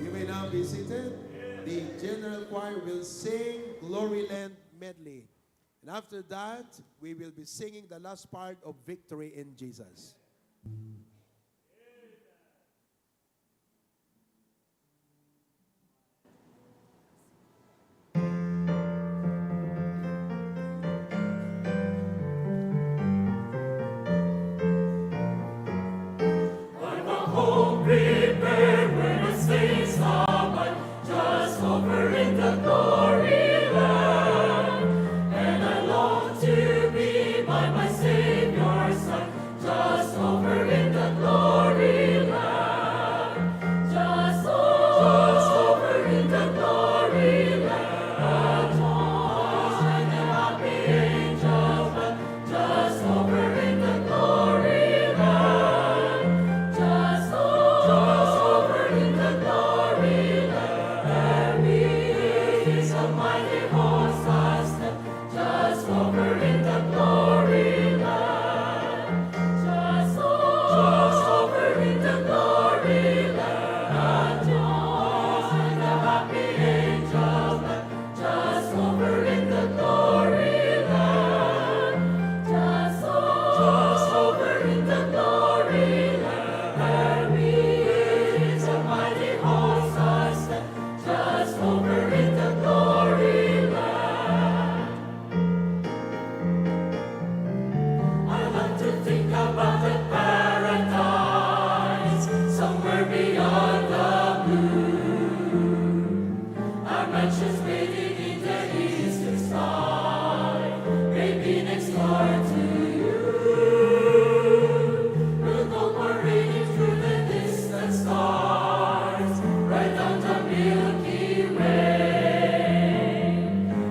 You may now be seated. The general choir will sing Glory Land Medley. And after that, we will be singing the last part of Victory in Jesus. I've a home prepared where the saints abide, just over in the glory land. And I long to be by my Savior's side, just over in the glory land. Just over, just over in the glory land. Join the happy angels, just over in the glory land. Just over, just over in the glory land. There is a mighty host ascend, just over in the glory land. Just, just over in the glory land. Join the happy angels, just over in the glory land. Just, just over in the glory land. There is a mighty host ascend, just over in the glory land. I love to think about that paradise somewhere beyond the blue. Our mansions waiting in the eastern sky may be next door to you. We'll go parading through the distant stars, right down the Milky Way.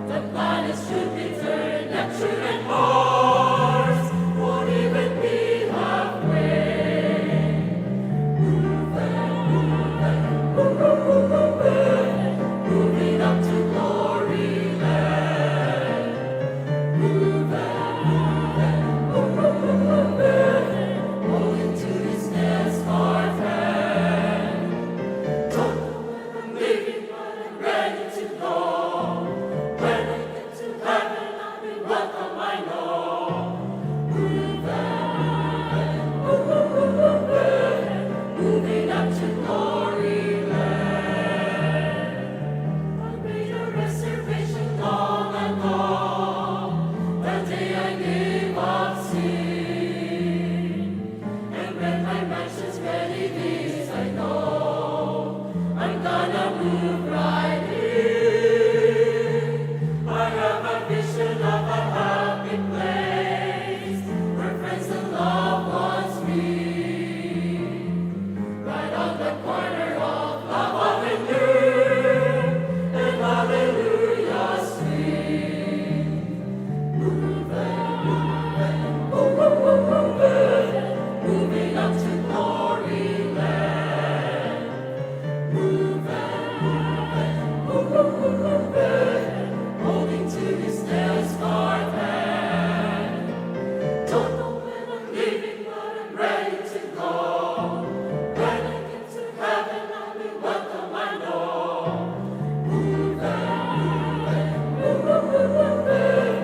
The planets should be turned, Neptune and Mars won't even be halfway. Moving, moving, moving, moving up to glory land. Moving, moving, moving, holding to his nail-scarred hand. Don't know where I'm leaving, but I'm ready to go. When I get to heaven, I'll be welcome, I know. Moving, moving, moving, moving up to glory land. I made a reservation long ago, the day I gave up sin. And when my mansion's ready, this I know, I'm gonna move right in. I have a vision of a happy place where friends and loved ones meet. Right on the corner of Love Avenue and Hallelujah Street. Moving, moving, moving, moving up to glory land. Moving, moving, moving, holding to his nail-scarred hand. Don't know when I'm leaving, but I'm ready to go. When I get to heaven, I'll be welcome, I know. Moving, moving, moving,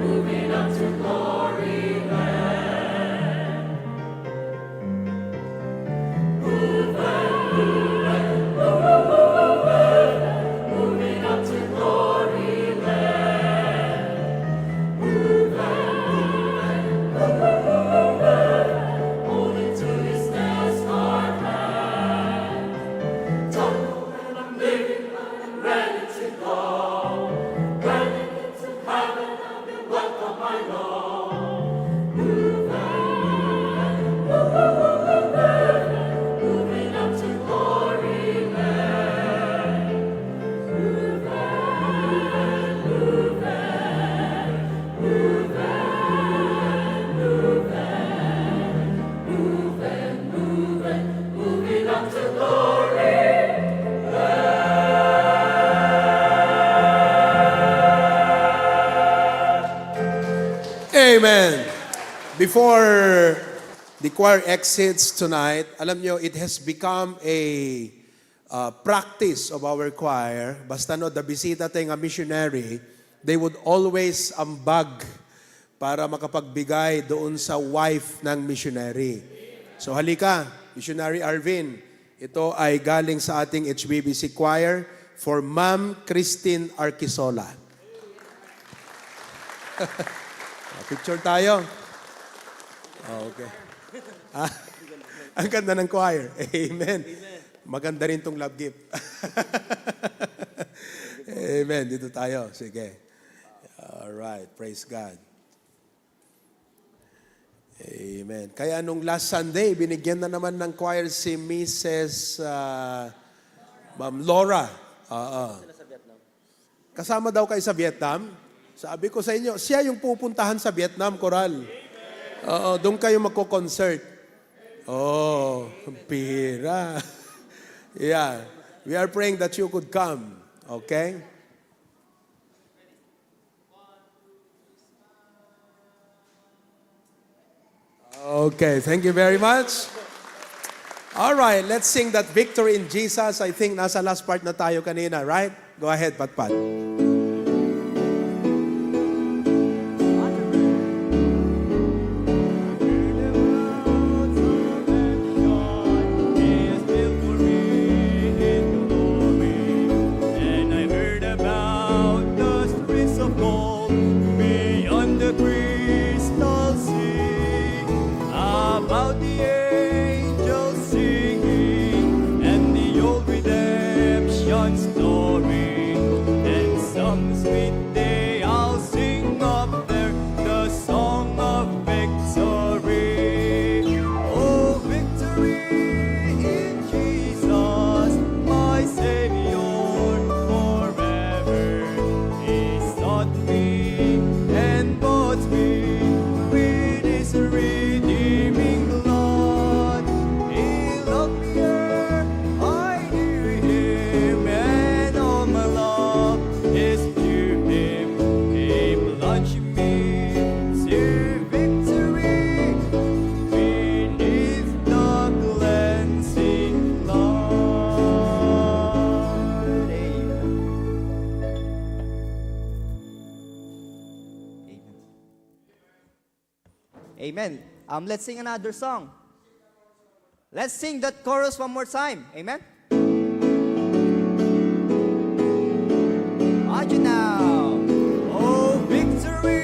moving up to glory land. Moving, moving, moving, moving up to glory land. Moving, moving, moving, holding to his nail-scarred hand. Don't know when I'm leaving, but I'm ready to go. When I get to heaven, I'll be welcome, I know. Moving, moving, moving, moving up to glory land. Amen. Before the choir exits tonight, alam nyo, it has become a, uh, practice of our choir, basta no, da bisita tayo nga missionary, they would always ambag para makapagbigay doon sa wife ng missionary. So halika, Missionary Arvin, ito ay galing sa ating H B B C Choir for Ma'am Christine Arquisola. Picture tayo. Okay. Ah, ang ganda ng choir. Amen. Maganda rin tong love gift. Amen. Dito tayo. Sige. All right. Praise God. Amen. Kaya nung last Sunday, binigyan na naman ng choir si Missus, ah, Ma'am Laura. Oo. Kasama daw kayo sa Vietnam? Sabi ko sa inyo, siya yung pupuntahan sa Vietnam, Coral. Oo, doon kayo magko-concert. Oh, pira. Yeah. We are praying that you could come. Okay? Okay, thank you very much. All right, let's sing that Victory in Jesus. I think nasa last part na tayo kanina, right? Go ahead, Patpat. And I heard about the streets of gold beyond the crystal sea, about the angels singing and the old redemption story. And some sweet day I'll sing up there the song of victory. Oh, victory in Jesus, my Savior, forever. He sought me and bought me with his redeeming blood. He loved me ere I knew him, and all my love is to him. He plunged me to victory beneath the cleansing flood. Amen. Amen. Um, let's sing another song. Let's sing that chorus one more time. Amen. Audit now. Oh, victory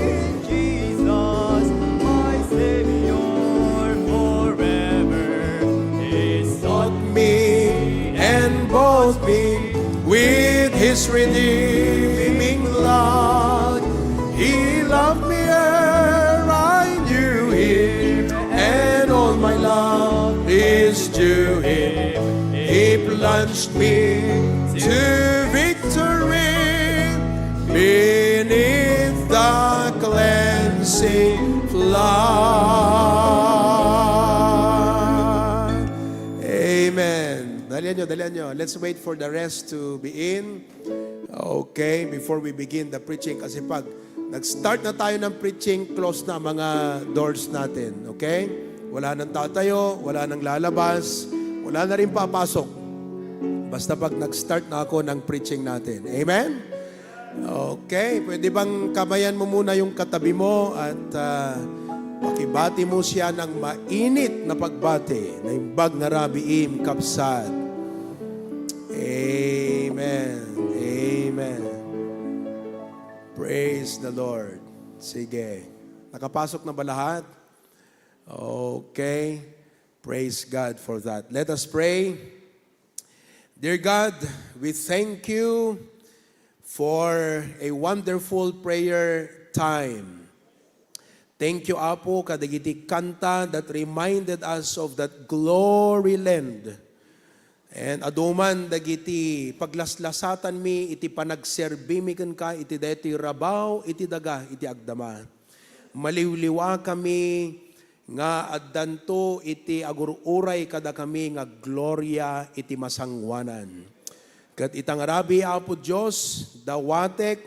in Jesus, my Savior forever. He sought me and bought me with his redeeming blood. He loved me ere I knew him, and all my love is to him. He plunged me to victory beneath the cleansing flood. Amen. Dalian nyo, dalian nyo. Let's wait for the rest to be in. Okay, before we begin the preaching, kasi pag nag-start na tayo ng preaching, close na ang mga doors natin. Okay? Wala nang tatayo, wala nang lalabas, wala na rin papasok. Basta pag nag-start na ako ng preaching natin. Amen? Okay, pwede bang kamayan mo muna yung katabi mo at, ah, pakibati mo siya ng mainit na pagbati? Naimbag nga rabii, kabsat. Amen. Amen. Praise the Lord. Sige. Nakapasok na ba lahat? Okay. Praise God for that. Let us pray. Dear God, we thank you for a wonderful prayer time. Thank you, Apo, kadagiti kanta that reminded us of that glory land. And adu man dagiti paglaslasatanmi iti panagserbimi kenka iti daytoy rabaw iti daga iti agdama. Maliwliwakami nga addanto iti agur-uray kadakami nga gloria iti masangoanan. Ket ita nga rabii, Apo Dios, dawatek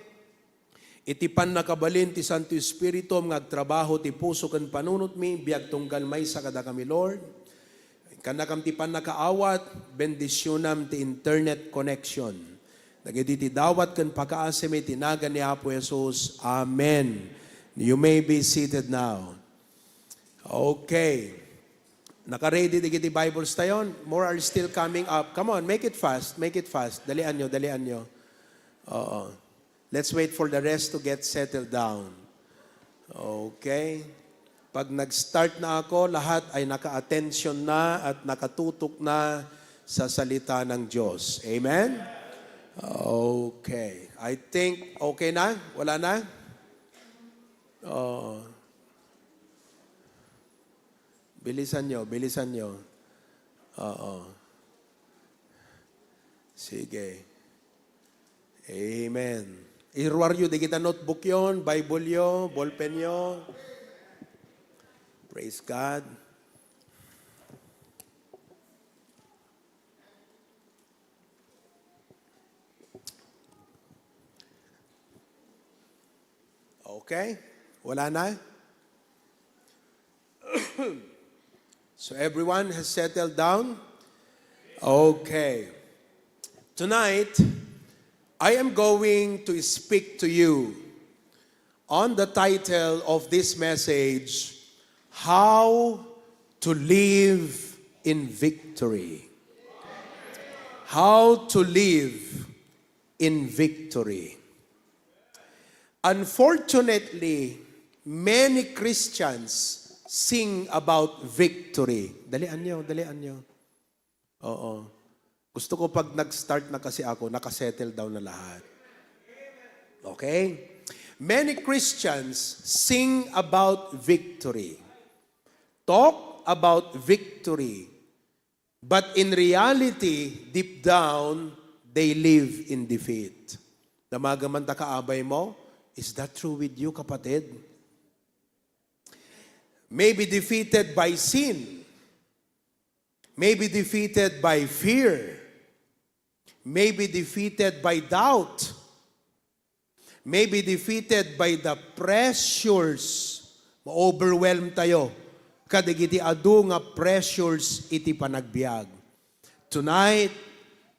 iti pannakabalin ti Santo Espiritum nga agtrabaho ti puso ken panunotmi, biag tunggal maysa kadakami, Lord. Kannakam ti pannakaawat, bendisionam ti internet connection. Dagiti ti dawat ken pakaasimi ti nagan ni Apo Jesus. Amen. You may be seated now. Okay. Naka-ready dagiti Bibles tayo? More are still coming up. Come on, make it fast, make it fast. Dalian nyo, dalian nyo. Oo. Let's wait for the rest to get settled down. Okay? Pag nag-start na ako, lahat ay naka-attention na at nakatutok na sa salita ng Diyos. Amen? Okay. I think okay na? Wala na? Oo. Bilisan nyo, bilisan nyo. Oo. Sige. Amen. Iruar yo, dagita notebook yon, Bible yo, ballpen yo. Praise God. Okay? Wala na? So everyone has settled down? Okay. Tonight, I am going to speak to you on the title of this message, How to Live in Victory. How to Live in Victory. Unfortunately, many Christians sing about victory. Dalian nyo, dalian nyo. Oo. Gusto ko pag nag-start na kasi ako, nakasettle down na lahat. Okay? Many Christians sing about victory, talk about victory, but in reality, deep down, they live in defeat. Damaga man ta kaabay mo, is that true with you, kapatid? Maybe defeated by sin. Maybe defeated by fear. Maybe defeated by doubt. Maybe defeated by the pressures. Ma-overwhelm tayo kadagiti adu nga pressures iti panagbiag. Tonight,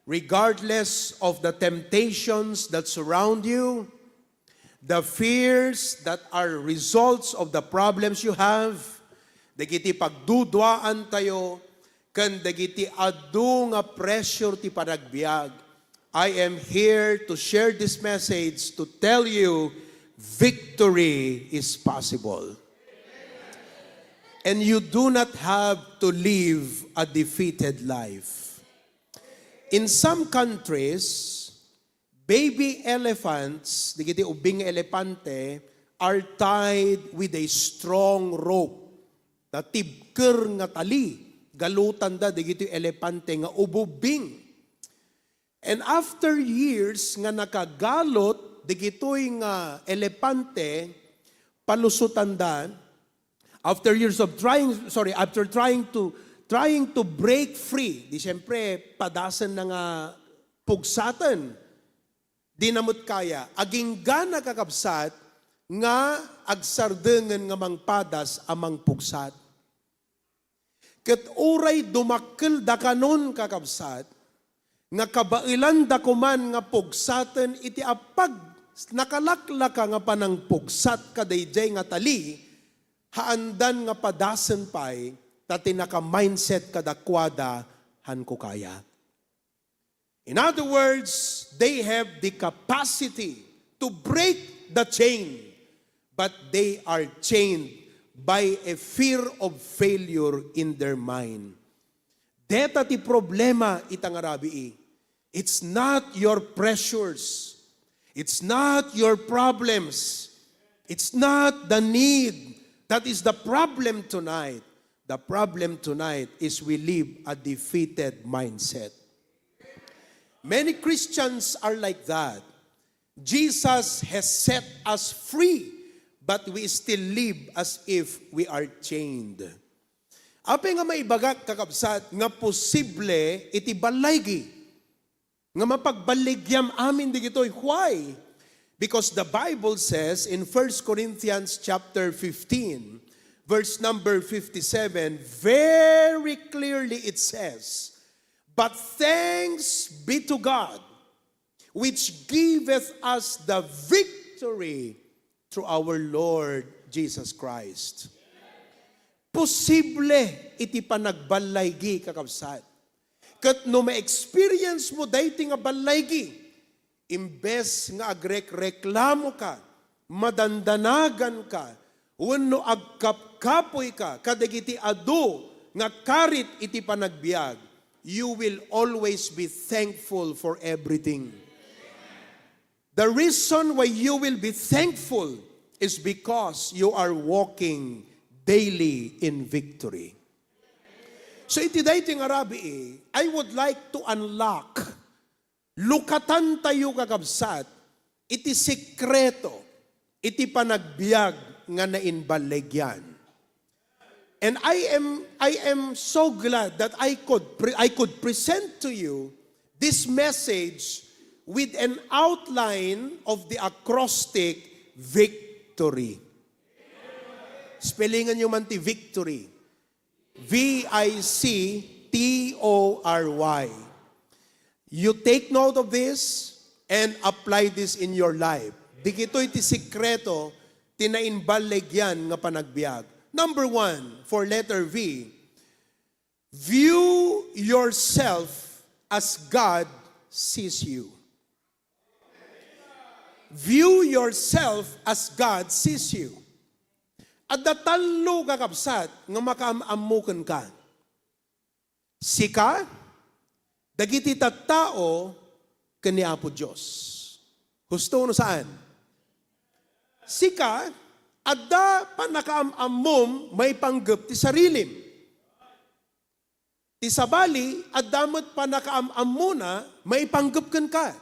regardless of the temptations that surround you, the fears that are results of the problems you have, dagiti pagduduaan tayo, ken dagiti adu nga pressure ti panagbiag, I am here to share this message to tell you victory is possible. And you do not have to live a defeated life. In some countries, baby elephants, dagiti ubbing nga elepante, are tied with a strong rope. Natibker nga tali, galutanda dagiti elepante nga ububbing. And after years nga nakagalut dagitoy nga elepante, palusotanda, after years of trying, sorry, after trying to, trying to break free, di siyempre, padasen na nga pugsaten. Di na met kaya. Agingga na, kakabsat, nga agsardengen nga mangpadas a mangpugsat. Ket uray dumakkel dakanon, kakabsat, nga kabaelanda koman nga pugsaten iti apag-, nakalaklaka nga panangpugsat kadaydiay nga tali, haandan nga padasen pay, ta ti naka-mindset kadakuada, "Haanko kaya." In other words, they have the capacity to break the chain, but they are chained by a fear of failure in their mind. Deta ti problema ita nga rabii. It's not your pressures. It's not your problems. It's not the need that is the problem tonight. The problem tonight is we live a defeated mindset. Many Christians are like that. Jesus has set us free, but we still live as if we are chained. Apay nga maibagak, kakabsat, nga posible iti ballaygi nga mapagballigiam amin digitoy. Why? Because the Bible says in First Corinthians chapter fifteen, verse number fifty-seven, very clearly it says, "But thanks be to God, which giveth us the victory through our Lord Jesus Christ." Posible iti panagballaygi, kakabsat. Ket no ma-experience mo daytoy nga ballaygi, imbes nga agrekreklamoka, madandanaganka, wenno agkapkapoyka kadagiti adu nga karit iti panagbiag, you will always be thankful for everything. The reason why you will be thankful is because you are walking daily in victory. So iti daytoy nga rabii, I would like to unlock, lukatantayo, kakabsat, iti sekreto iti panagbiag nga naimballigyan. And I am, I am so glad that I could pre-, I could present to you this message with an outline of the acrostic victory. Spellingan nyo man ti victory. V I C T O R Y. You take note of this and apply this in your life. Dagitoy ti sekreto ti naimballigyan nga panagbiag. Number one, for letter V, view yourself as God sees you. View yourself as God sees you. Adda tallo, kakabsat, nga makaam-ammo kenka. Sika, dagiti tattao, ken ni Apo Dios. Husto wenno saan? Sika, adda pannakaam-ammom maipanggep ti sarilim. Ti sabali, adda met pannakaam-ammona maipanggep kenka.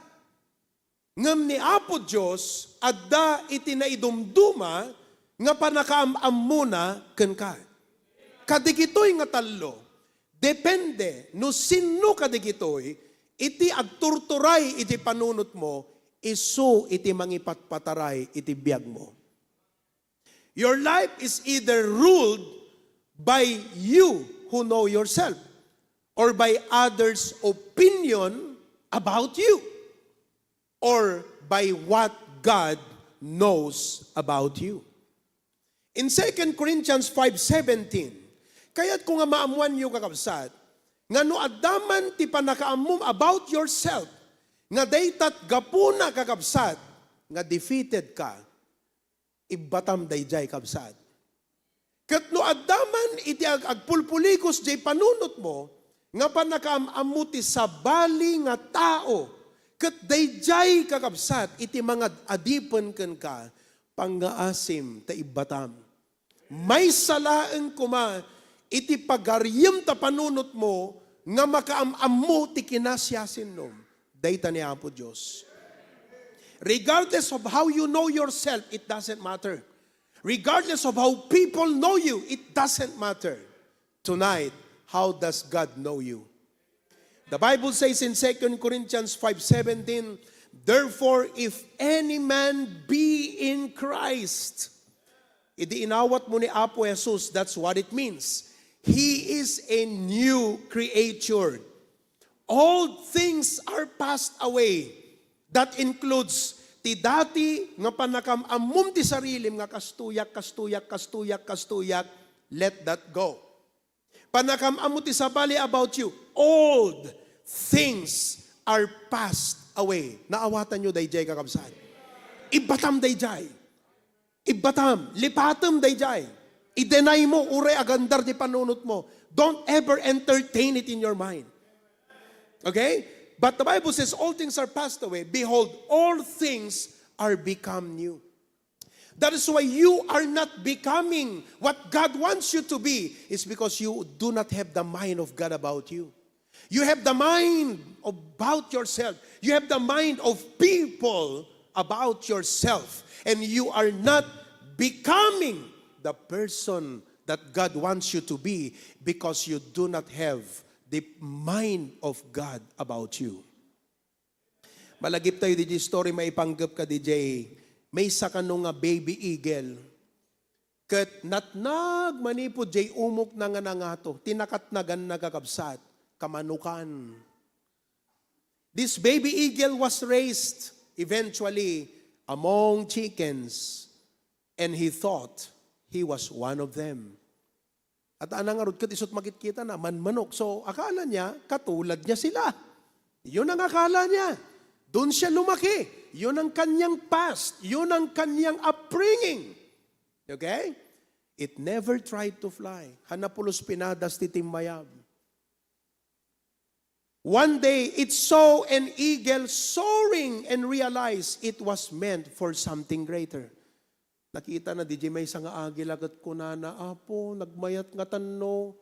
Ngem ni Apo Dios adda iti naidumduma nga pannakaam-ammona kenka. Kadagitoy nga tallo, depende no sinno kadagitoy iti agturturay iti panunotmo, isu iti mangipatpataray iti biagmo. Your life is either ruled by you who know yourself or by others' opinion about you or by what God knows about you. In Second Corinthians five seventeen, kayatko nga maammoanyo, kakabsat, nga no adda man ti pannakaammom about yourself, nga daytat gapuna, kakabsat, nga defeated ka, ibbatam daydiay, kabsat. Ket no adda man iti ag-, agpulpuligos diay panunotmo nga pannakaam-ammo ti sabali nga tao, ket daydiay, kakabsat, iti mangad-adipen kenka, pangngaasim ta ibbatam. Maysa laeng koma iti pagariyem ta panunotmo nga makaam-ammo ti kinasiasinnom, dayta ni Apo Dios. Regardless of how you know yourself, it doesn't matter. Regardless of how people know you, it doesn't matter. Tonight, how does God know you? The Bible says in Second Corinthians five seventeen, "Therefore, if any man be in Christ," idi inawat mo ni Apo Jesus, that's what it means. He is a new creature. Old things are passed away. That includes ti dati nga pannakaam-ammom ti sarilim nga kastoyak, kastoyak, kastoyak, kastoyak. Let that go. Pannakaam-ammo ti sabali about you. Old things are passed away. Naawatanyo daydiay, kakabsat? Ibbatam daydiay. Ibbatam, lipatem daydiay. I-deny mo, uray agandar ti panunotmo. Don't ever entertain it in your mind. Okay? But the Bible says, "All things are passed away. Behold, all things are become new." That is why you are not becoming what God wants you to be. It's because you do not have the mind of God about you. You have the mind about yourself. You have the mind of people about yourself. And you are not becoming the person that God wants you to be because you do not have the mind of God about you. Malagiptayo diay story maipanggep kadi diay maysa kano nga baby eagle. Ket natnag manipud jay umokna nga nangato, ti nakatnaganna, kakabsat, kamanukan. This baby eagle was raised eventually among chickens, and he thought he was one of them. At anang ngarud, ket isut' makitkita na, manmanok. So, akala niya, katulad niya sila. Yun ang akala niya. Doon siya lumaki. Yun ang kanyang past. Yun ang kanyang upbringing. Okay? It never tried to fly. Haan a pulos pinadas ti timmayab. One day, it saw an eagle soaring and realized it was meant for something greater. Nakitana diay maysa nga agila ket kunana, "Apo, nagmayat ngatan no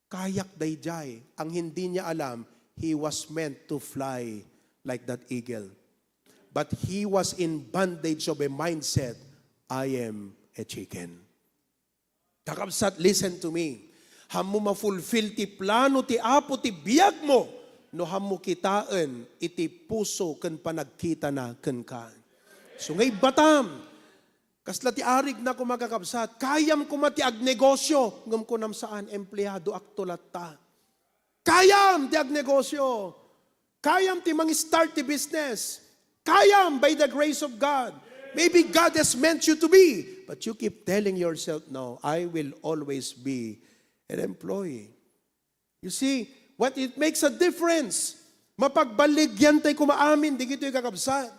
kayak daydiay." Ang hindi niya alam, he was meant to fly like that eagle. But he was in bondage of a mindset, "I am a chicken." Kakabsat, listen to me. Hammo ma-fulfill ti plano ti Apo ti biagmo no hammo kitaen iti puso ken panagkitana kenka. So nga ibbatam, kasla ti arigna koma, kakabsat, kayam koma ti agnegosyo, ngem kunam, "Saan, empleadoakto latta." Kayam ti agnegosyo. Kayam ti mang-start ti business. Kayam by the grace of God. Maybe God has meant you to be, but you keep telling yourself, "No, I will always be an employee." You see, what it makes a difference. Mapagbaligyan tay koma amin, digitoy, kakabsat.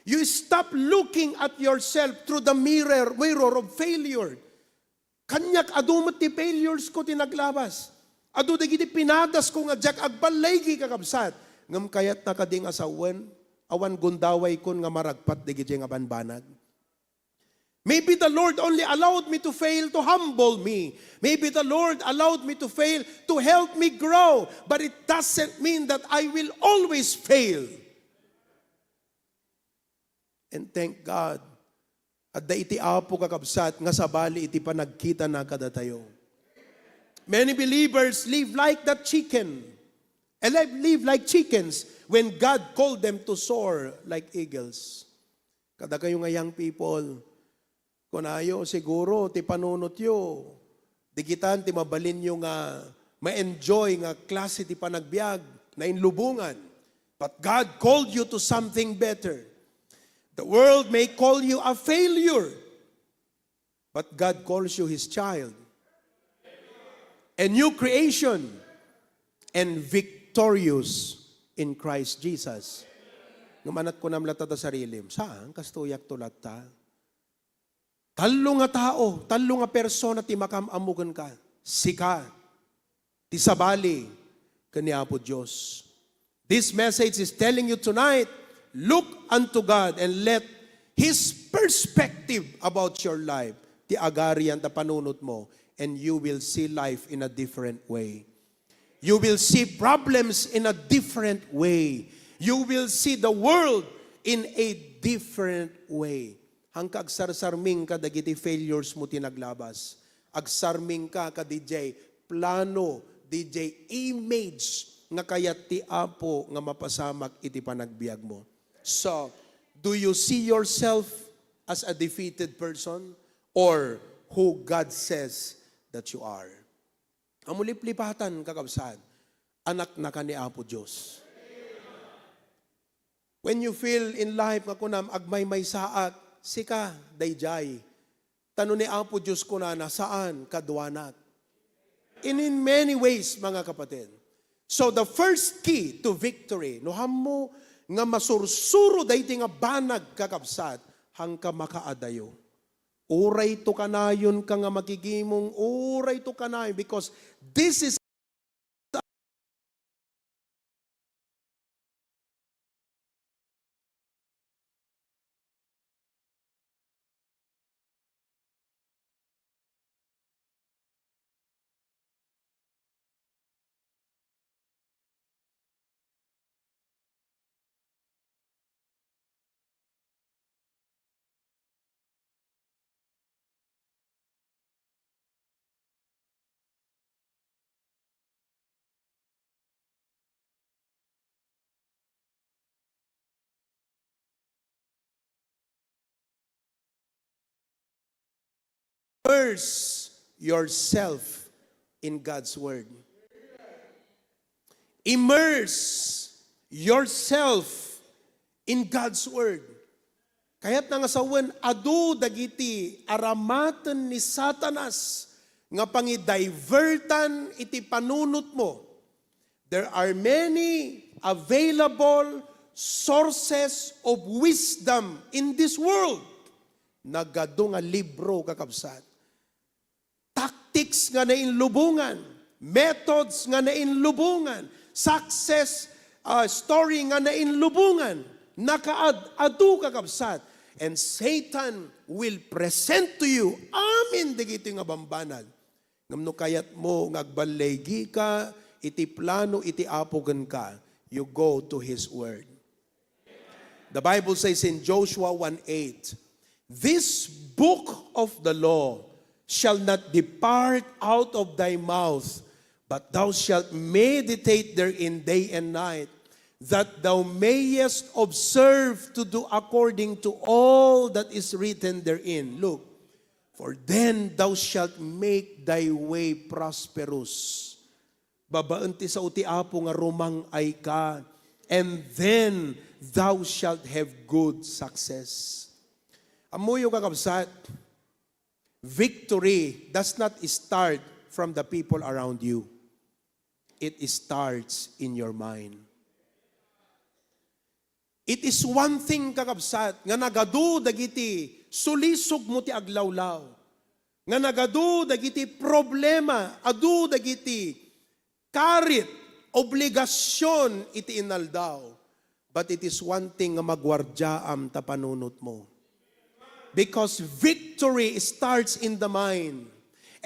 You stop looking at yourself through the mirror, mirror of failure. Kaniak, adu met ti failures ko ti naglabas. Adu dagiti pinadas ko nga diak agballigi, kakabsat. Ngem kayatna kadi nga sawen, awan gundaway kon nga maragpat dagiti nga banbanag. Maybe the Lord only allowed me to fail to humble me. Maybe the Lord allowed me to fail to help me grow. But it doesn't mean that I will always fail. And thank God, adda iti Apo, kakabsat, nga sabali iti panagkitana kadatayo. Many believers live like that chicken. And live, live like chickens when God called them to soar like eagles. Kadakayo nga young people, kunayo, siguro ti panunotyo, digitan ti mabalinyo nga ma-enjoy nga klase ti panagbiag, nainlubongan. But God called you to something better. The world may call you a failure, but God calls you His child. A new creation and victorious in Christ Jesus. Ngem ania ti kunam latta ta sarilim, "Saan, kastoyak to latta." Tallo nga tao, tallo nga persona ti makam-ammo kenka. Sika, ti sabali ken ni Apo Dios. This message is telling you tonight, look unto God and let His perspective about your life ti agarian ta panunotmo, and you will see life in a different way. You will see problems in a different way. You will see the world in a different way. Haanka agsarsarming kadagiti failures mo ti naglabas. Agsarmingka kadidiay plano, didiay image nga kayat ti Apo nga mapasamak iti panagbiagmo. So, do you see yourself as a defeated person or who God says that you are? Ammo liplipatan, kakabsat, anaknaka ni Apo Dios. When you feel in life nga kunam, agmaymaysaak, sika daydiay. Ta no ni Apo Dios kunana, "Saan, kaduanak." In, in many ways, mga kapatid. So the first key to victory, no hammo nga masursuro daytoy nga banag, kakabsat, haanka makaadayo. Uray to kanayonka nga makigimong, uray to kanayon, because this is Immerse yourself in God's Word. Immerse yourself in God's Word. Kayatna nga sawen, adu dagiti aramaten ni Satanas nga pangidivertan iti panunotmo. There are many available sources of wisdom in this world. Nagadu nga libro, kakabsat. Tactics nga nainlubongan, methods nga nainlubongan, success, ah, story nga nainlubongan, nakaad-adu, kakabsat. And Satan will present to you amin dagitoy nga bambanag. Ngem no kayatmo nga agballigika iti plano iti Apo kenka, you go to His Word. The Bible says in Joshua one eight, "This book of the law shall not depart out of thy mouth, but thou shalt meditate therein day and night, that thou mayest observe to do according to all that is written therein." Look, "For then thou shalt make thy way prosperous." Babaen ti sao ti Apo nga rumang-ayka, "And then thou shalt have good success." Ammoyo, kakabsat, victory does not start from the people around you. It starts in your mind. It is one thing, kakabsat, nga nagadu dagiti sulisogmo ti aglawlaw, nga nagadu dagiti problema, adu dagiti karit, obligasion iti inaldaw. But it is one thing nga maguardiaam ta panunotmo. Because victory starts in the mind.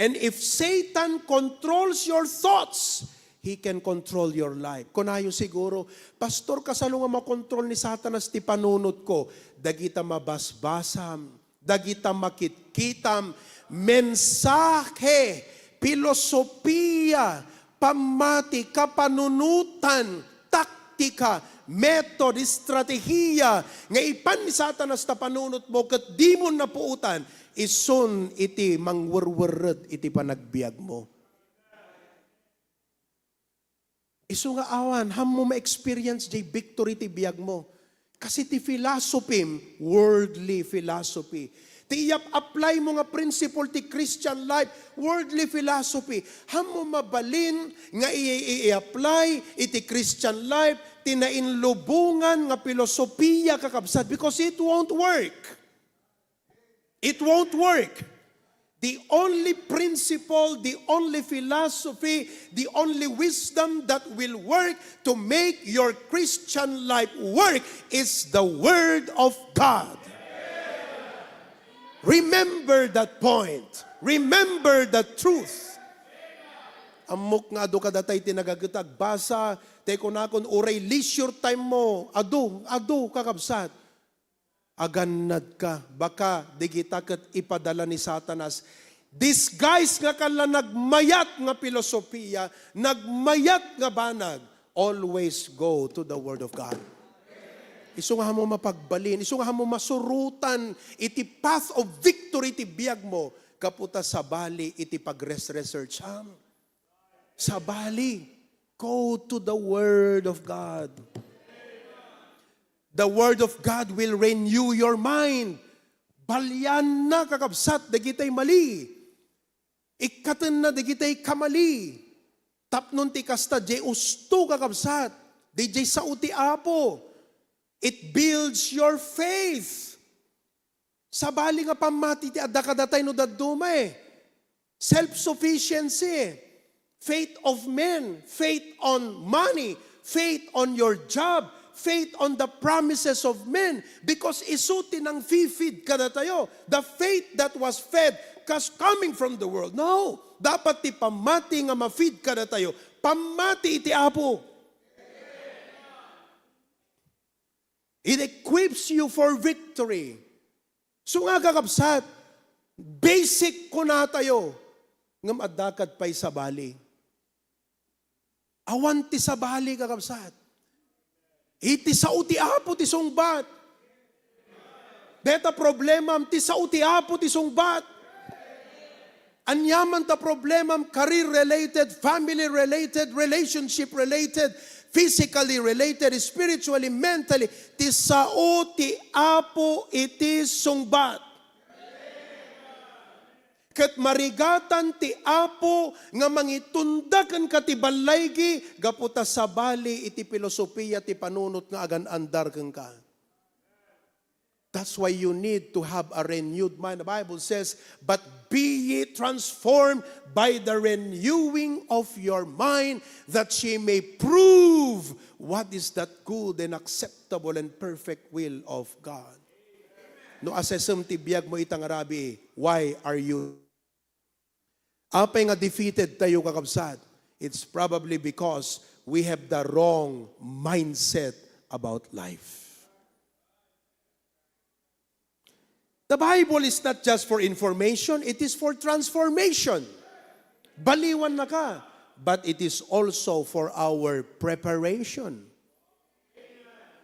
And if Satan controls your thoughts, he can control your life. Kunayo siguro, "Pastor, kasano nga makontrol ni Satanas ti panunotko?" Dagita mabasbasam, dagita makitkitam, mensahe, pilosopia, pammati, kapanunotan, taktika, method, estratehiya nga ipan ni Satanas ta panunotmo ket dimon napuotan, isun iti mangwerwerret iti panagbiagmo. Isu nga awan, hammo ma-experience jay victory ti biagmo. Kasi ti philosophy, worldly philosophy. Ti iyap-apply mo nga principle ti Christian life, worldly philosophy. Hammo mabalin nga i-, i-, i-apply iti Christian life ti nainlubongan nga pilosopiya, kakabsat, because it won't work. It won't work. The only principle, the only philosophy, the only wisdom that will work to make your Christian life work is the Word of God. Remember that point. Remember that truth. Ammok nga adu kadatayo ti nagaget agbasa, tay kunakon, uray leisure time mo, adu, adu, kakabsat. Agannadka, baka dagita ket ipadala ni Satanas. Disguise nga kalla, nagmayat nga pilosopiya, nagmayat nga banag. Always go to the Word of God. Isu nga hammo mapagbalin, isu nga hammo masurotan iti path of victory ti biagmo, gapu ta sabali iti pagres-researcham. Sabali, go to the Word of God. The Word of God will renew your mind. Balianna, kakabsat, dagitay mali. Ikkatenna dagitay kamali. Tapno ti kasta, jay usto, kakabsat. Dijay sao ti Apo. It builds your faith. Sabali nga pammati ti adda kadatayo no dadduma, eh. Self-sufficiency, faith of men, faith on money, faith on your job, faith on the promises of men, because isu ti nangfi-feed kadatayo. The faith that was fed kas coming from the world. No, dapat ti pammati nga ma-feed kadatayo, pammati iti Apo. It equips you for victory. So nga, kakabsat, basic kunatayo, ngem adda kad pay sabali. Awan ti sabali, kakabsat. Iti sao ti Apo ti sungbat. Deta problemam, ti sao ti Apo ti sungbat. Aniaman ta problemam, career-related, family-related, relationship-related, physically related, spiritually, mentally, ti sao ti Apo iti sungbat. Ket marigatan ti Apo nga mangitunda kenka ti ballaygi gapu ta sabali iti filosofia ti panunot nga agan-andar kenka. That's why you need to have a renewed mind. The Bible says, "But be ye transformed by the renewing of your mind, that ye may prove what is that good and acceptable and perfect will of God." No assessem ti biag mo ita nga rabii, why are you Apay nga defeated tayo, kakabsat? It's probably because we have the wrong mindset about life. The Bible is not just for information, it is for transformation. Baliwan na ka, but it is also for our preparation.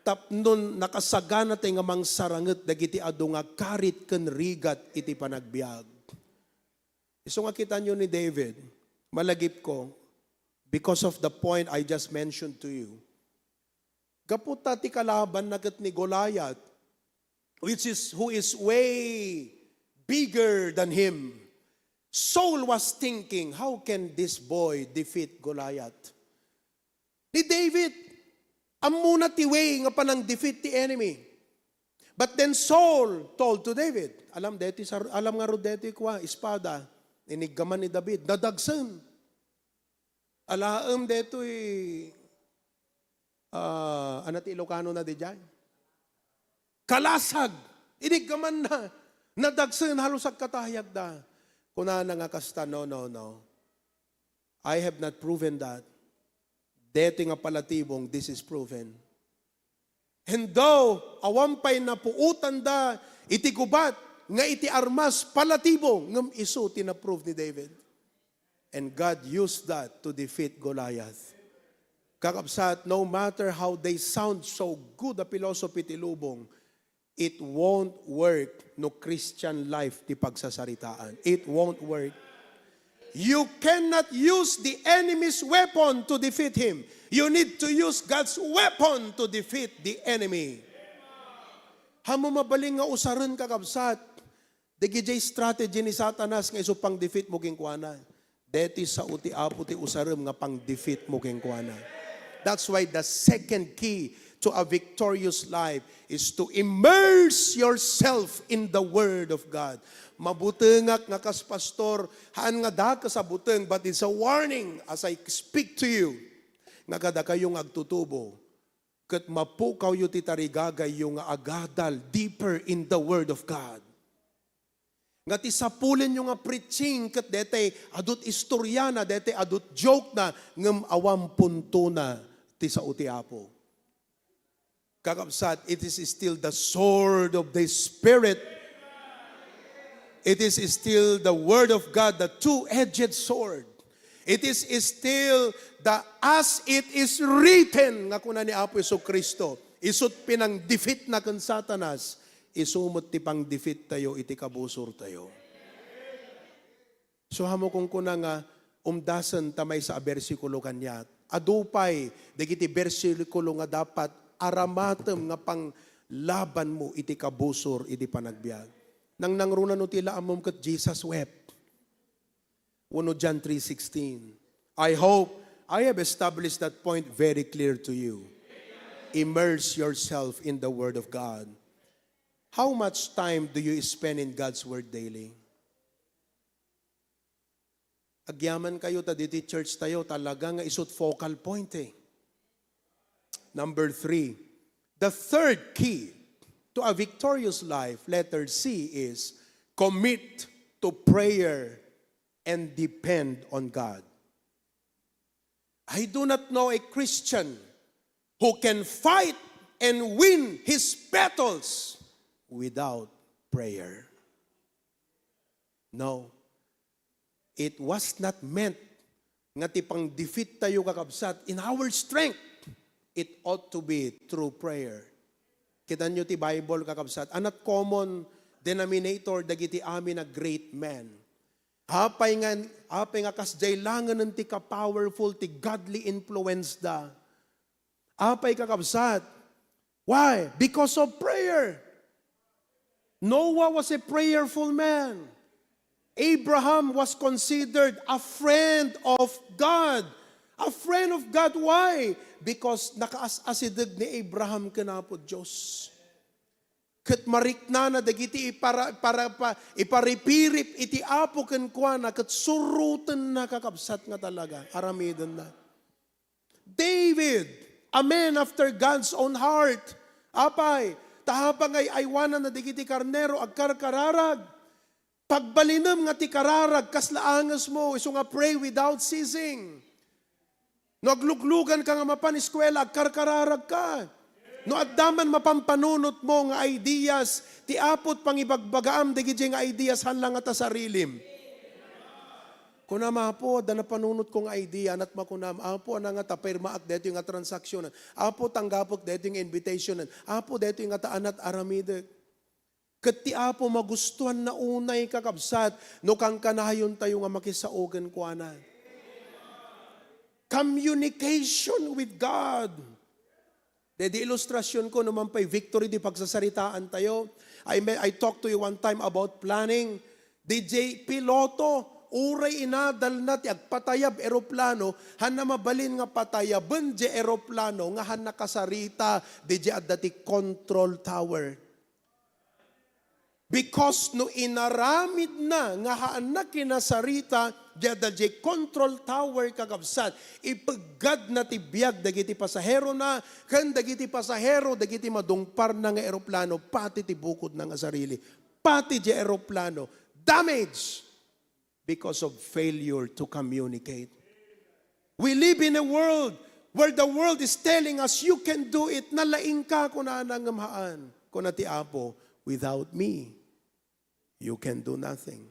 Tapnon nakasagana tayo nga mangsaranget dagiti adu nga karit ken rigat iti panagbiag. Isu nga kitanyo ni David, malagipko, because of the point I just mentioned to you, gapu ta ti kalabanna ket ni Goliath, which is, who is way bigger than him, Saul was thinking, "How can this boy defeat Goliath?" Ni David, ammona ti way nga panang-defeat ti enemy. But then Saul told to David, alam deti sar-, alam ngarud deti kua, espada, iniggaman ni David, nadagsen. Alaem detoy, ah, ano ti Ilocano na diay? Kalasag. Iniggaman na. Nadagsen, halos agkatayagda. Kunana nga kasta, "No, no, no. I have not proven that." Deti nga palatibong, this is proven. And though, awan pay napuotanda iti gubat nga iti armas, palatibong, ngem isu ti na-prove ni David. And God used that to defeat Goliath. Kakabsat, no matter how they sound so good a philosophy ti lubong, it won't work no Christian life ti pagsasaritaan. It won't work. You cannot use the enemy's weapon to defeat him. You need to use God's weapon to defeat the enemy. Amo mabalin nga usaren, kakabsat, dagiti strategy ni Satanas nga isu pang-defeat mo kenkuana. Deti sao ti Apo ti usarem nga pang-defeat mo kenkuana. That's why the second key to a victorious life is to immerse yourself in the Word of God. Mabutengak nga kas pastor, haan nga dakes a buteng, but it's a warning as I speak to you, nga kadakayo nga agtutubo, ket mapukawyo ti tarigagayyo nga agadal deeper in the Word of God. Nga ti sapulenyo nga preaching ket detay adut istoriana, detay adut joke na, ngem awan puntona ti sao ti Apo. Kakabsat, it is still the sword of the Spirit. It is still the Word of God, the two-edged sword. It is still the "as it is written" nga kuna ni Apo Jesu-Cristo. Isut' pinang-defeat na ken Satanas, isu met ti pang-defeat tayo iti kabusor tayo. So, amo kunkuna nga, umdasen ta maysa a bersikulo kaniak. Adu pay dagiti bersikulo nga dapat aramatem nga panglabanmo iti kabusor iti panagbiag. Nangnangruna no ti la ammom ket Jesus wept. Wenno John three sixteen. I hope I have established that point very clear to you. Immerse yourself in the Word of God. How much time do you spend in God's Word daily? Agyaman kayo ta diti church tayo, talaga nga isut' focal point eh. Number three, the third key to a victorious life, letter C, is commit to prayer and depend on God. I do not know a Christian who can fight and win his battles without prayer. No. It was not meant nga ti pang-defeat tayo, kakabsat, in our strength. It ought to be through prayer. Kitanyo ti Bible, kakabsat, a not common denominator dagiti amin a great men. Apay nga, apay nga kasdiay laengen ti ka-powerful ti godly influence da? Apay, kakabsat? Why? Because of prayer. Noah was a prayerful man. Abraham was considered a friend of God. A friend of God. Why? Because nakaas-asideg ni Abraham ken Apo Dios. Ket mariknana dagiti ipara-, para-, pa-, iparipirip iti Apo kenkuana, ket surotenna, kakabsat, nga talaga aramidenna. David, a man after God's own heart. Apay, ta apay nga ay-aywananna dagiti karnero agkarkararag. Pagbalinem nga ti kararag, kasla angesmo, isu nga pray without ceasing. No agluglugan ka nga mapan eskuela, agkarkararag ka. No adda man mapan panunot mo nga ideas, ti Apo ti pangibagbagaam dagiti nga ideas, haan la nga ta sarilim. Kunam, "Apo, adda napanunot ko nga idea," ket makunam, "Apo, ania nga ta pirmaak daytoy nga transaksyonan? Apo, tanggapek daytoy nga invitationan? Apo, daytoy nga ta anat aramidek." Ket ti Apo magustuanna unay, kakabsat, no kankanayontayo nga makisao kenkuana. Communication with God. Daydi ilustrasyonko, no man pay victory di pagsasaritaantayo. I, may, I talked to you one time about planning. D J piloto, uray inadalna ti agpatayab eroplano, haan na mabalin nga patayaben di eroplano nga haan na kasarita di adda ti control tower. Because no inaramidna nga haan na kinasarita, di adda di control tower, kakabsat, ipeggadna ti biag dagiti pasaherona, ken dagiti pasahero dagiti madungparna nga eroplano, pati ti bukodna nga sarili, pati di eroplano. Damage! Because of failure to communicate. We live in a world where the world is telling us, "You can do it." Nalaingka, kunana, ngem haan. Kuna ti Apo, "Without me, you can do nothing."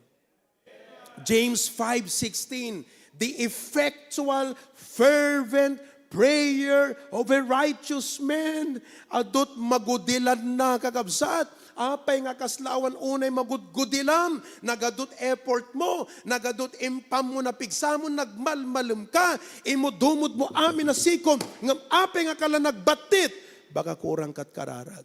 James five sixteen, "The effectual, fervent prayer of a righteous man," adut magudilanna, kakabsat. Apay nga kasla awan unay magudgudilam? Nagadut effort mo, nagadut impam mo, napigsa mo, nagmalmalem ka, imudumod mo amin a sikom, ngem apay nga kala nagbattit? Baka kurang kat kararag.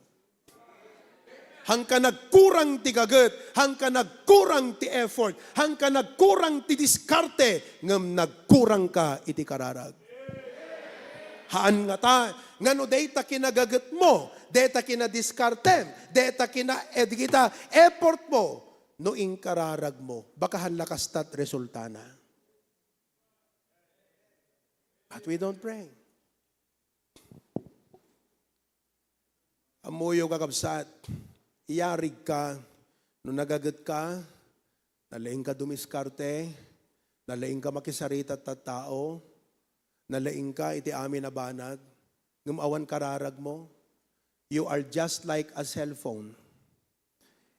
Hangka nagkurang ti gaget, hangka nagkurang ti effort, hangka nagkurang ti diskarte, ngem nagkurang ka iti kararag. Haan ngata, nga no dayta kinagaget mo, dayta kinadiskarte, dayta kina-, eh, dagita effort mo, no inkararag mo, baka haan la kastat resultana. But we don't pray. Ammoyo, kakabsat, iyarig ka, no nagaget ka, nalaing ka dumiskarte, nalaing ka makisarita iti tattao, nalaing ka iti amin a banag, ngem awan kararag mo. You are just like a cellphone.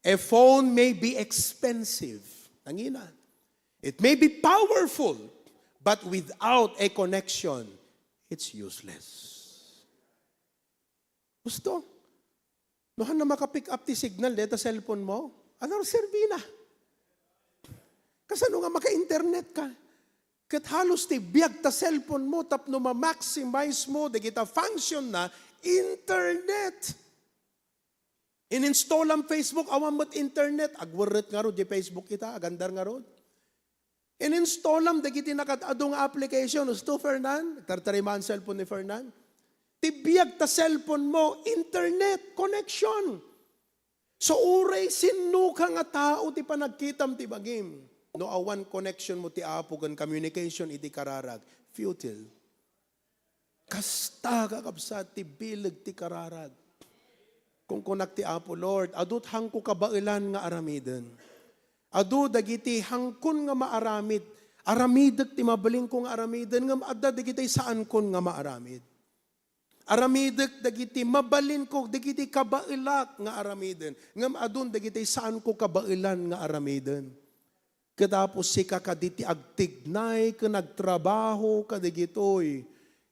A phone may be expensive. Nangina. It may be powerful, but without a connection, it's useless. Husto? No haan na maka-pick up ti signal deta cellphone mo, ania serbina? Kasano nga maka-internet ka? Ket halos ti biag ta cellphone mo tapno ma-maximize mo dagita function na internet. In-installam Facebook, awan met internet, agwerret ngarud di Facebook ita, agandar ngarud. In-installam dagiti nakaad-adu nga application, husto, Fernan? Tartarimaan cellphone ni Fernan. Ti biag ta cellphone mo, internet connection. So, uray sinno ka nga tao ti panagkitam ti bagim, no awan connection mo ti Apo ken communication iti kararag, futile. Kasta, kakabsat, ti bileg ti kararag. Kunkunak ti Apo, "Lord, adu ti haanko kabaelan nga aramiden. Adu dagiti haankon nga maaramid. Aramidek ti mabalinko nga aramiden, ngem adda dagiti saankon nga maaramid. Aramidek dagiti mabalinko, dagiti kabaelak nga aramiden, ngem adun dagiti saanko kabaelan nga aramiden." Ket Apo, sika kadi ti agtignay ken agtrabaho kadagitoy.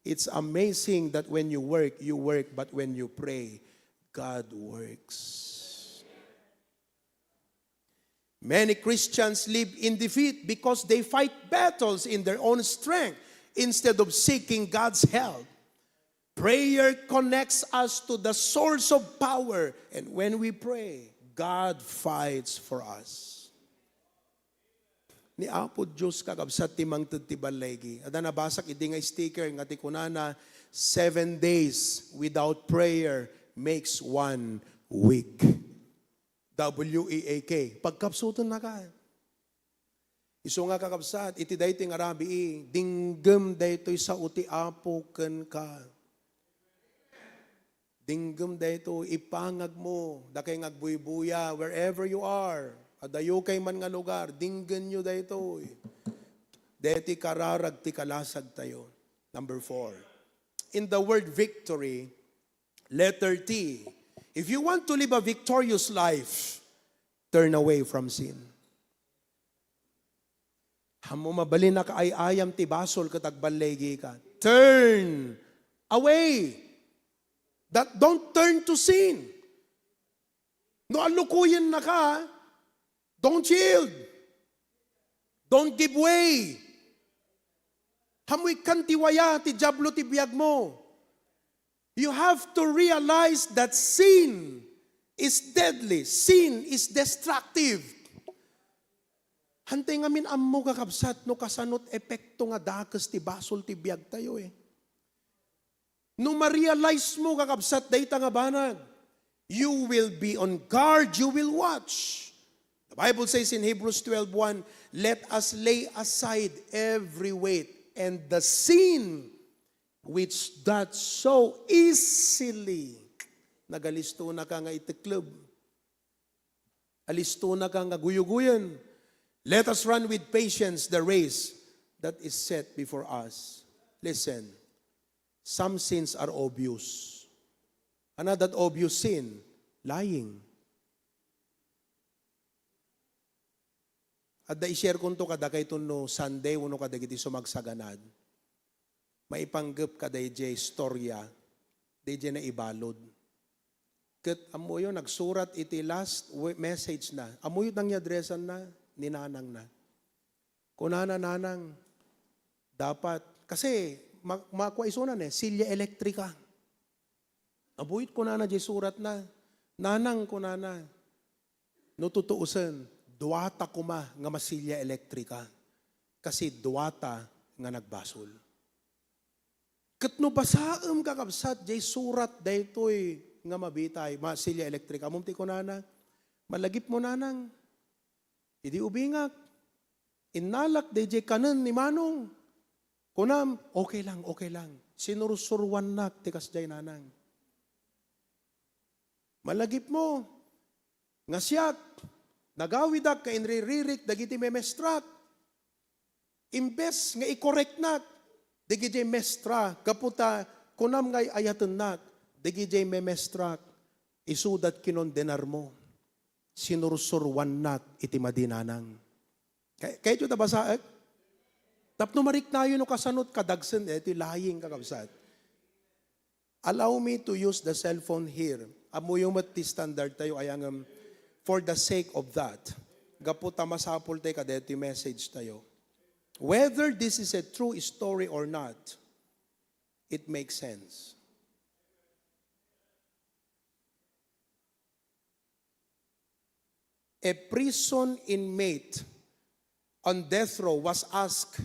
It's amazing that when you work, you work, but when you pray, God works. Many Christians live in defeat because they fight battles in their own strength instead of seeking God's help. Prayer connects us to the source of power, and when we pray, God fights for us. Ni Apo Dios, kakabsat, ti mangted ti balligi. Adda nabasak idi nga sticker nga ti kunana, "Seven days without prayer makes one weak." W E A K. Pagkapsutennaka. Isu nga, kakabsat, iti daytoy nga rabii, dinggem daytoy sao ti Apo kenka. Dinggem daytoy, ipangagmo, dakay nga agbuybuya, wherever you are, adayo kay man nga lugar, dinggenyo daytoy. Daytoy kararag ti kalasagtayo. Number four, in the word victory, letter T, if you want to live a victorious life, turn away from sin. Ammo mabalin a kaay-ayam ti basol ket agballigika. Turn away. That, don't turn to sin. No alukuyennaka, don't yield. Don't give way. Ammo ikkan ti waya ti Diablo ti biagmo. You have to realize that sin is deadly. Sin is destructive. Hantay ngamin ammo, kakabsat, no kasanot epekto nga dakes ti basol ti biagtayo, eh. No ma-realize mo, kakabsat, dayta nga banag, you will be on guard, you will watch. The Bible says in Hebrews twelve one, "Let us lay aside every weight and the sin which doth so easily." Nagalistonaka nga itekleb. Alistonaka nga guyugoyen. Let us run with patience the race that is set before us. Listen, some sins are obvious. Ano that obvious sin? Lying. Adda i-share konto kadakayto no Sunday wenno kadagiti sumagsaganad. Maipanggep kadaydiay istorya, daydiay naibalud. Ket ammoyo, nagsurat iti last we-, message na. Ammoyo ti addressan na, ni nanang na. Kunana, "Nanang, dapat," kasi ma-, makua isuna ne, silya elektrika. Ammoyo ti kunana diay surat na, "Nanang," kunana, "no tutuosen, duata koma nga masilya elektrika, kasi duata nga nagbasol." Ket no basaem, kakabsat, diay surat daytoy nga mabitay, masilya elektrika, ammom ti kunana, "Malagipmo, nanang." Idi ubingak, innalak daydiay kanen ni Manong. Kunam, "Okay lang, okay lang." Sinursuruannak ti kasdiay, nanang. Malagipmo nga siak, nagawidak nga inriririk dagiti memestrak. Imbes nga ikoreknak dagidiay mestra, gapu ta kunam nga ay-ayatennak dagidiay memestrak, isuda ti kinondenarmo. Sinursuruannak iti madi, nanang. Kay-, kayatyo ta basaek? Tapno mariknayo no kasanot kadagsen, eh, ti lying, kakabsat. Allow me to use the cell phone here. Ammoyo met ti standard tayo, ay ngem, for the sake of that, gapu ta masapul tayo kadaytoy message tayo. Whether this is a true story or not, it makes sense. A prison inmate on death row was asked